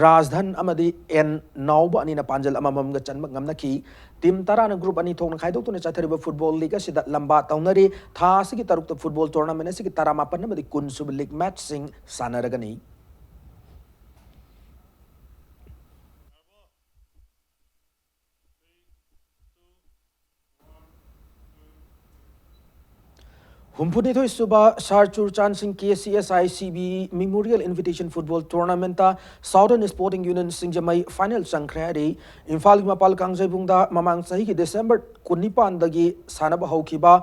ꯔꯥꯖꯙꯟ ꯑꯃꯗꯤ ꯑꯦꯟ ꯅꯥꯎꯕ ꯑꯅꯤꯅ ꯄꯥꯟꯖꯜ ꯑꯃꯃꯝꯒ ꯆꯟꯕ ꯉꯝꯅꯈꯤ꯫ ꯇꯤꯝ ꯇꯔꯥꯅ ꯒ꯭ꯔꯨꯞ ꯑꯅꯤ ꯊꯣꯛꯅ ꯈꯥꯏꯗꯣꯛꯇꯨꯅ ꯆꯠꯊꯔꯤꯕ ꯐꯨꯠꯕꯣꯜ ꯂꯤꯒ ꯑꯁꯤꯗ ꯂꯝꯕꯥ ꯇꯧꯅꯔꯤ꯫ ꯊꯥ ꯑꯁꯤꯒꯤ ꯇꯔꯨꯛꯇ ꯐꯨꯠꯕꯣꯜ ꯇꯣꯔꯅꯥꯃꯦꯟ ꯑꯁꯤꯒꯤ ꯇꯔꯥꯃꯥꯄꯟ ꯑꯃꯗꯤ ꯀꯨꯟ ꯁꯨꯕ ꯂꯤꯒ ꯃꯦꯆꯁꯤꯡ ꯁꯥꯟꯅꯔꯒꯅꯤ꯫ ꯍꯨꯝꯐꯨꯅꯤꯊꯣꯏ ꯁꯨꯕ ꯁꯥꯔ ꯆꯨꯔꯆꯥꯟ ꯁꯤꯡ K C S I C B memorial invitation football tournament southern sporting union ꯁꯤꯡꯖꯃꯩ ꯐꯥꯏꯅꯦꯜ ꯆꯪꯈ꯭ꯔꯦ ꯍꯥꯏꯔꯤ꯫ ꯏꯝꯐꯥꯜꯒꯤ ꯃꯄꯥꯜ ꯀꯥꯡꯖꯩꯕꯨꯡꯗ ꯃꯃꯥꯡ ꯆꯍꯤꯒꯤ ꯗꯤꯁꯦꯝꯕꯔ ꯀꯨꯟꯅꯤꯄꯥꯟꯗꯒꯤ ꯁꯥꯟꯅꯕ ꯍꯧꯈꯤꯕ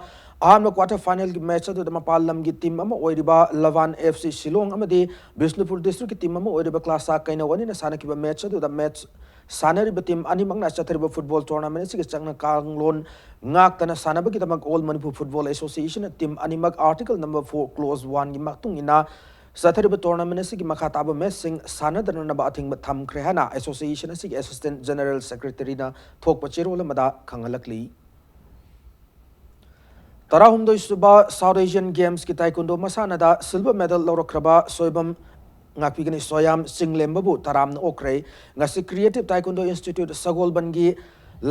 ꯑꯍꯥꯟꯕ ꯀ꯭ꯋꯥꯇꯔ ꯐꯥꯏꯅꯦꯜꯒꯤ ꯃꯦꯆ ꯑꯗꯨꯗ ꯃꯄꯥꯟ ꯂꯝꯒꯤ ꯇꯤꯝ ꯑꯃ ꯑꯣꯏꯔꯤꯕ ꯂꯚꯥꯟ ꯑꯦꯐ ꯁꯤ ꯁꯤꯂꯣꯡ ꯑꯃꯗꯤ ꯕꯤꯁꯅꯨꯄꯨꯔ ꯗꯤꯁꯇ꯭ꯔꯤꯛꯀꯤ ꯇꯤꯝ ꯑꯃ ꯑꯣꯏꯔꯤꯕ ꯀ꯭ꯂꯥꯁꯥ ꯀꯩꯅꯧ ꯑꯅꯤꯅ ꯁꯥꯟꯅꯈꯤꯕ ꯃꯦꯆ ꯑꯗꯨꯗ ꯃꯦꯆ ꯁꯥꯟꯅꯔꯤꯕ ꯇꯤꯝ ꯑꯅꯤꯃꯛꯅ ꯆꯠꯊꯔꯤꯕ ꯐꯨꯠꯕꯣꯜ ꯇꯣꯔꯅꯥꯃꯦꯟ ꯑꯁꯤꯒꯤ ꯆꯠꯅ ꯀꯥꯡꯂꯣꯟ ꯉꯥꯛꯇꯅ ꯁꯥꯟꯅꯕꯒꯤꯗꯃꯛ ꯑꯣꯜ ꯃꯅꯤꯄꯨꯔ ꯐꯨꯠꯕꯣꯜ ꯑꯦꯁꯣꯁꯤꯌꯦꯁꯟꯅ ꯇꯤꯝ ꯑꯅꯤꯃꯛ ꯑꯥꯔꯇꯤꯀꯜ ꯅꯝꯕꯔ ꯐꯣꯔ ꯀ꯭ꯂꯣꯖ ꯋꯥꯟꯒꯤ ꯃꯇꯨꯡ ꯏꯟꯅ ꯆꯠꯊꯔꯤꯕ ꯇꯣꯔꯅꯥꯃꯦꯟ ꯑꯁꯤꯒꯤ ꯃꯈꯥ ꯇꯥꯕ ꯃꯦꯆꯁꯤꯡ ꯁꯥꯟꯅꯗꯅꯅꯕ ꯑꯊꯤꯡꯕ ꯊꯝꯈ꯭ꯔꯦ ꯍꯥꯏꯅ ꯑꯦꯁꯣꯁꯤꯌꯦꯁꯟ ꯑꯁꯤꯒꯤ ꯑꯦꯁꯤꯁꯇꯦꯟꯠ ꯖꯦꯅꯔꯦꯜ ꯁꯦꯀ꯭ꯔꯦꯇꯔꯤꯅ ꯊꯣꯛꯄ ꯆꯦꯔꯣꯜ ꯑꯃꯗ ꯈꯪꯍꯜꯂꯛꯂꯤ꯫ ꯇꯔꯥꯍꯨꯝꯗꯣꯏ ꯁꯨꯕ ꯁꯥꯎꯠ ꯑꯦꯁꯤꯌꯥꯟ ꯒꯦꯝꯁꯀꯤ ꯇꯥꯏꯀꯨꯟꯗꯣ ꯃꯁꯥꯟꯅꯗ ꯁꯤꯜꯚꯔ ꯃꯦꯗꯜ ꯂꯧꯔꯛꯈ꯭ꯔꯕ ꯁꯣꯏꯕꯝ, ꯉꯥꯛꯄꯤꯒꯅꯤ, ꯁꯣꯌꯥꯝ ꯆꯤꯡꯂꯦꯝꯕꯕꯨ ꯇꯔꯥꯝꯅ ꯑꯣꯛꯈ꯭ꯔꯦ꯫ ꯉꯁꯤ ꯀ꯭ꯔꯤꯌꯦꯇꯤꯚ ꯇꯥꯏꯀꯨꯟꯗꯣ ꯏꯟꯁꯇꯤꯇ꯭ꯌꯨꯠ ꯁꯒꯣꯜꯕꯟꯒꯤ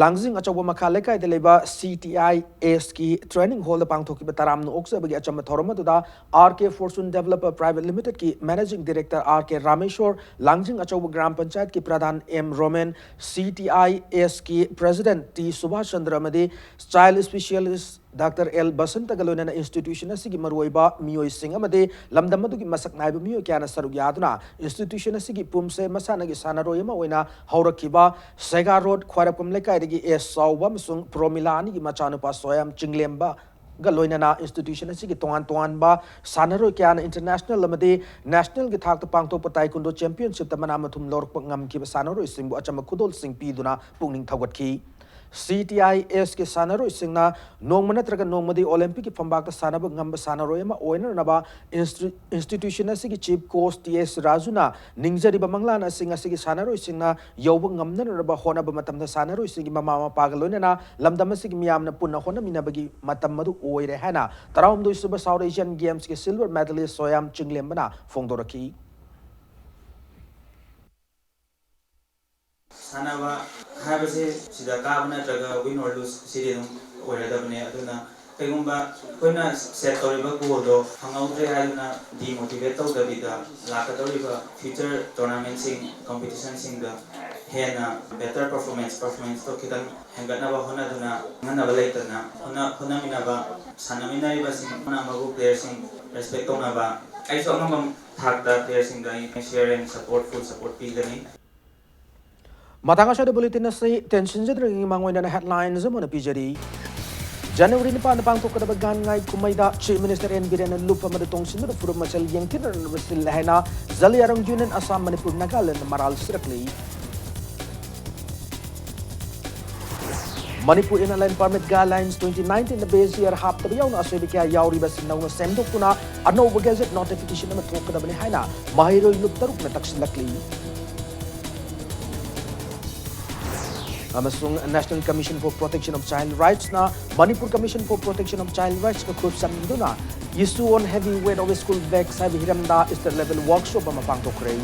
ꯂꯥꯡꯖꯤꯡ ꯑꯆꯧꯕ ꯃꯈꯥ ꯂꯩꯀꯥꯏꯗ ꯂꯩꯕ ꯁꯤ ꯇꯤ ꯑꯥꯏ ꯑꯦꯁꯀꯤ ꯇ꯭ꯔꯦꯅꯤꯡ ꯍꯣꯜꯗ ꯄꯥꯡꯊꯣꯛꯈꯤꯕ ꯇꯔꯥꯝꯅ ꯑꯣꯛꯆꯕꯒꯤ ꯑꯆꯝꯕ ꯊꯧꯔꯝ ꯑꯗꯨꯗ R K fortune developer private ꯂꯤꯃꯤꯇꯦꯗꯀꯤ managing director R K Rameshor, Langjing Achouba gram ꯄꯟꯆꯥꯌꯠꯀꯤ pradhan M Romen, C T I ꯑꯦꯁꯀꯤ ꯄ꯭ꯔꯦꯁꯤꯗꯦꯟꯠ ꯇꯤ ꯁꯨꯚꯥꯁ ꯆꯟꯗ꯭ꯔ ꯑꯃꯗꯤ ꯆꯥꯏꯜꯗ ꯏꯁꯄꯤꯁꯤꯌꯦꯂꯤꯁ ꯗꯥꯛꯇꯔ ꯑꯦꯜ ꯕꯁꯟꯇꯒ ꯂꯣꯏꯅꯅ ꯏꯟꯁꯇꯤꯇ꯭ꯌꯨꯁꯟ ꯑꯁꯤꯒꯤ ꯃꯔꯨꯑꯣꯏꯕ ꯃꯤꯑꯣꯏꯁꯤꯡ ꯑꯃꯗꯤ ꯂꯝꯗꯝ ꯑꯗꯨꯒꯤ ꯃꯁꯛ ꯅꯥꯏꯕ ꯃꯤꯑꯣꯏ ꯀꯌꯥꯅ ꯁꯔꯨꯛ ꯌꯥꯗꯨꯅ ꯏꯟꯁꯇꯤꯇ꯭ꯌꯨꯁꯟ ꯑꯁꯤꯒꯤ ꯄꯨꯝꯁꯦ ꯃꯁꯥꯟꯅꯒꯤ ꯁꯥꯟꯅꯔꯣꯏ ꯑꯃ ꯑꯣꯏꯅ ꯍꯧꯔꯛꯈꯤꯕ ꯁꯦꯒꯥ ꯔꯣꯗ ꯈ꯭ꯋꯥꯏꯔꯥꯛꯄꯝ ꯂꯩꯀꯥꯏꯗꯒꯤ ꯑꯦꯁ ꯆꯥꯎꯕ ꯑꯃꯁꯨꯡ ꯄ꯭ꯔꯣꯃꯤꯂꯥ ꯑꯅꯤꯒꯤ ꯃꯆꯥꯅꯨꯄꯥ ꯁꯣꯌꯥꯝ ꯆꯤꯡꯂꯦꯝꯕꯒ ꯂꯣꯏꯅꯅ ꯏꯟꯁꯇꯤꯇ꯭ꯌꯨꯁꯟ ꯑꯁꯤꯒꯤ ꯇꯣꯉꯥꯟ ꯇꯣꯉꯥꯟꯕ ꯁꯥꯟꯅꯔꯣꯏ ꯀꯌꯥꯅ ꯏꯟꯇꯔꯅꯦꯁꯅꯦꯜ ꯑꯃꯗꯤ ꯅꯦꯁꯅꯦꯜꯒꯤ ꯊꯥꯛꯇ ꯄꯥꯡꯊꯣꯛꯄ ꯇꯥꯏꯀꯨꯟꯗꯣ ꯆꯦꯝꯄꯤꯌꯟꯁꯤꯞꯇ ꯃꯅꯥ ꯃꯊꯨꯝ ꯂꯧꯔꯛꯄ ꯉꯝꯈꯤꯕ ꯁꯥꯟꯅꯔꯣꯏꯁꯤꯡꯕꯨ ꯑꯆꯝꯕ ꯈꯨꯗꯣꯜꯁꯤꯡ ꯄꯤꯗꯨꯅ ꯄꯨꯛꯅꯤꯡ ꯊꯧꯒꯠꯈꯤ꯫ CTIS ꯀꯤ ꯁꯥꯟꯅꯔꯣꯏꯁꯤꯡꯅ ꯅꯣꯡꯃ ꯅꯠꯇ꯭ꯔꯒ ꯅꯣꯡꯃꯗꯤ Olympic ꯀꯤ ꯐꯝꯕꯥꯛꯇ ꯁꯥꯟꯅꯕ ꯉꯝꯕ ꯁꯥꯟꯅꯔꯣꯏ ꯑꯃ ꯑꯣꯏꯅꯅꯕ institution ꯑꯁꯤꯒꯤ chief coach T S ꯔꯥꯖꯨꯅ ꯅꯤꯡꯖꯔꯤꯕ ꯃꯪꯂꯥꯟ ꯑꯁꯤ ꯉꯁꯤꯒꯤ ꯁꯥꯟꯅꯔꯣꯏꯁꯤꯡꯅ ꯌꯧꯕ ꯉꯝꯅꯅꯕ ꯍꯣꯠꯅꯕ ꯃꯇꯝꯗ ꯁꯥꯟꯅꯔꯣꯏꯁꯤꯡꯒꯤ ꯃꯃꯥ ꯃꯄꯥꯒ ꯂꯣꯏꯅꯅ ꯂꯝꯗꯝ ꯑꯁꯤꯒꯤ ꯃꯤꯌꯥꯝꯅ ꯄꯨꯟꯅ ꯍꯣꯠꯅꯃꯤꯟꯅꯕꯒꯤ ꯃꯇꯝ ꯑꯗꯨ ꯑꯣꯏꯔꯦ ꯍꯥꯏꯅ ꯇꯔꯥꯍꯨꯝꯗꯣꯏ ꯁꯨꯕ South Asian Games ꯀꯤ silver medalist ꯁꯣꯌꯥꯝ ꯆꯤꯡꯂꯦꯝꯕꯅ ꯐꯣꯡꯗꯣꯔꯛꯈꯤ꯫ ꯁꯥꯟꯅꯕ ꯍꯥꯏꯕꯁꯦ ꯁꯤꯗ ꯀꯥꯕ ꯅꯠꯇ꯭ꯔꯒ win or lose ꯁꯤꯗꯤ ꯑꯗꯨꯝ ꯑꯣꯏꯔꯗꯕꯅꯦ꯫ ꯑꯗꯨꯅ ꯀꯩꯒꯨꯝꯕ ꯑꯩꯈꯣꯏꯅ set ꯇꯧꯔꯤꯕ goal ꯗꯣ ꯐꯪꯍꯧꯗ꯭ꯔꯦ ꯍꯥꯏꯗꯨꯅ demotivate ꯇꯧꯗꯕꯤꯗ, ꯂꯥꯛꯀꯗꯧꯔꯤꯕ future tournament ꯁꯤꯡ, competition ꯁꯤꯡꯗ ꯍꯦꯟꯅ better performance, performance ꯇꯣ ꯈꯤꯇꯪ ꯍꯦꯟꯒꯠꯅꯕ ꯍꯣꯠꯅꯗꯨꯅ, ꯈꯪꯍꯟꯅꯕ ꯂꯩꯇꯅ ꯍꯣꯠꯅ-, ꯍꯣꯠꯅꯃꯤꯟꯅꯕ ꯁꯥꯟꯅꯃꯤꯟꯅꯔꯤꯕꯁꯤꯡ ꯑꯃꯅ ꯑꯃꯕꯨ player ꯁꯤꯡ respect ꯇꯧꯅꯕ, ꯑꯩꯁꯨ ꯑꯉꯝꯕ ꯊꯥꯛꯇ player ꯁꯤꯡꯗ ꯑꯩ share and support, full support ꯄꯤꯒꯅꯤ꯫ ꯃꯇꯥꯡ ꯑꯁꯤꯗ bulletin ꯑꯁꯤ ꯇꯦꯟꯁꯤꯟꯖꯗ꯭ꯔꯤꯉꯩ ꯃꯥꯡꯑꯣꯏꯅꯅ headlines ꯑꯃ ꯑꯣꯏꯅ ꯄꯤꯖꯔꯤ꯫ January ꯅꯤꯄꯥꯟꯗ ꯄꯥꯡꯊꯣꯛꯀꯗꯕ ꯒꯥꯟ ꯉꯥꯏ ꯀꯨꯝꯍꯩꯗ Chief Minister N ꯕꯤꯔꯦꯟꯅ ꯂꯨꯞ ꯑꯃꯗ ꯇꯣꯡꯁꯤꯟꯗꯨꯅ ꯐꯨꯔꯨꯞ ꯃꯁꯦꯜ ꯌꯦꯡꯊꯤꯅꯅꯕ ꯁꯤꯜꯂꯦ ꯍꯥꯏꯅ Zaliangrong Union Assam Manipur Nagaland ꯃꯔꯥꯜ ꯁꯤꯔꯛꯂꯤ꯫ Manipur Inner Line Permit Guidelines twenty nineteen ꯗ base year ꯍꯥꯞꯇꯕ ꯌꯥꯎꯅ ꯑꯁꯣꯏꯕ ꯀꯌꯥ ꯌꯥꯎꯔꯤꯕꯁꯤ ꯅꯧꯅ ꯁꯦꯝꯗꯣꯛꯇꯨꯅ ꯑꯅꯧꯕ gazette notification ꯑꯃ ꯊꯣꯛꯀꯗꯕꯅꯤ ꯍꯥꯏꯅ ꯃꯍꯩꯔꯣꯏ ꯂꯨꯞ ꯇꯔꯨꯛꯅ ꯇꯛꯁꯤꯜꯂꯛꯂꯤ꯫ ꯑꯃꯁꯨꯡ National Commission for Protection of Child Rights ꯅ Manipur Commission for Protection of Child Rights ꯀ ꯈꯨꯠꯁꯝꯅꯗꯨꯅ Issue on Heavy Weight of School Bags ꯍꯥꯏꯕ ꯍꯤꯔꯝꯗ state level workshop ꯑꯃ ꯄꯥꯡꯊꯣꯛꯈ꯭ꯔꯦ꯫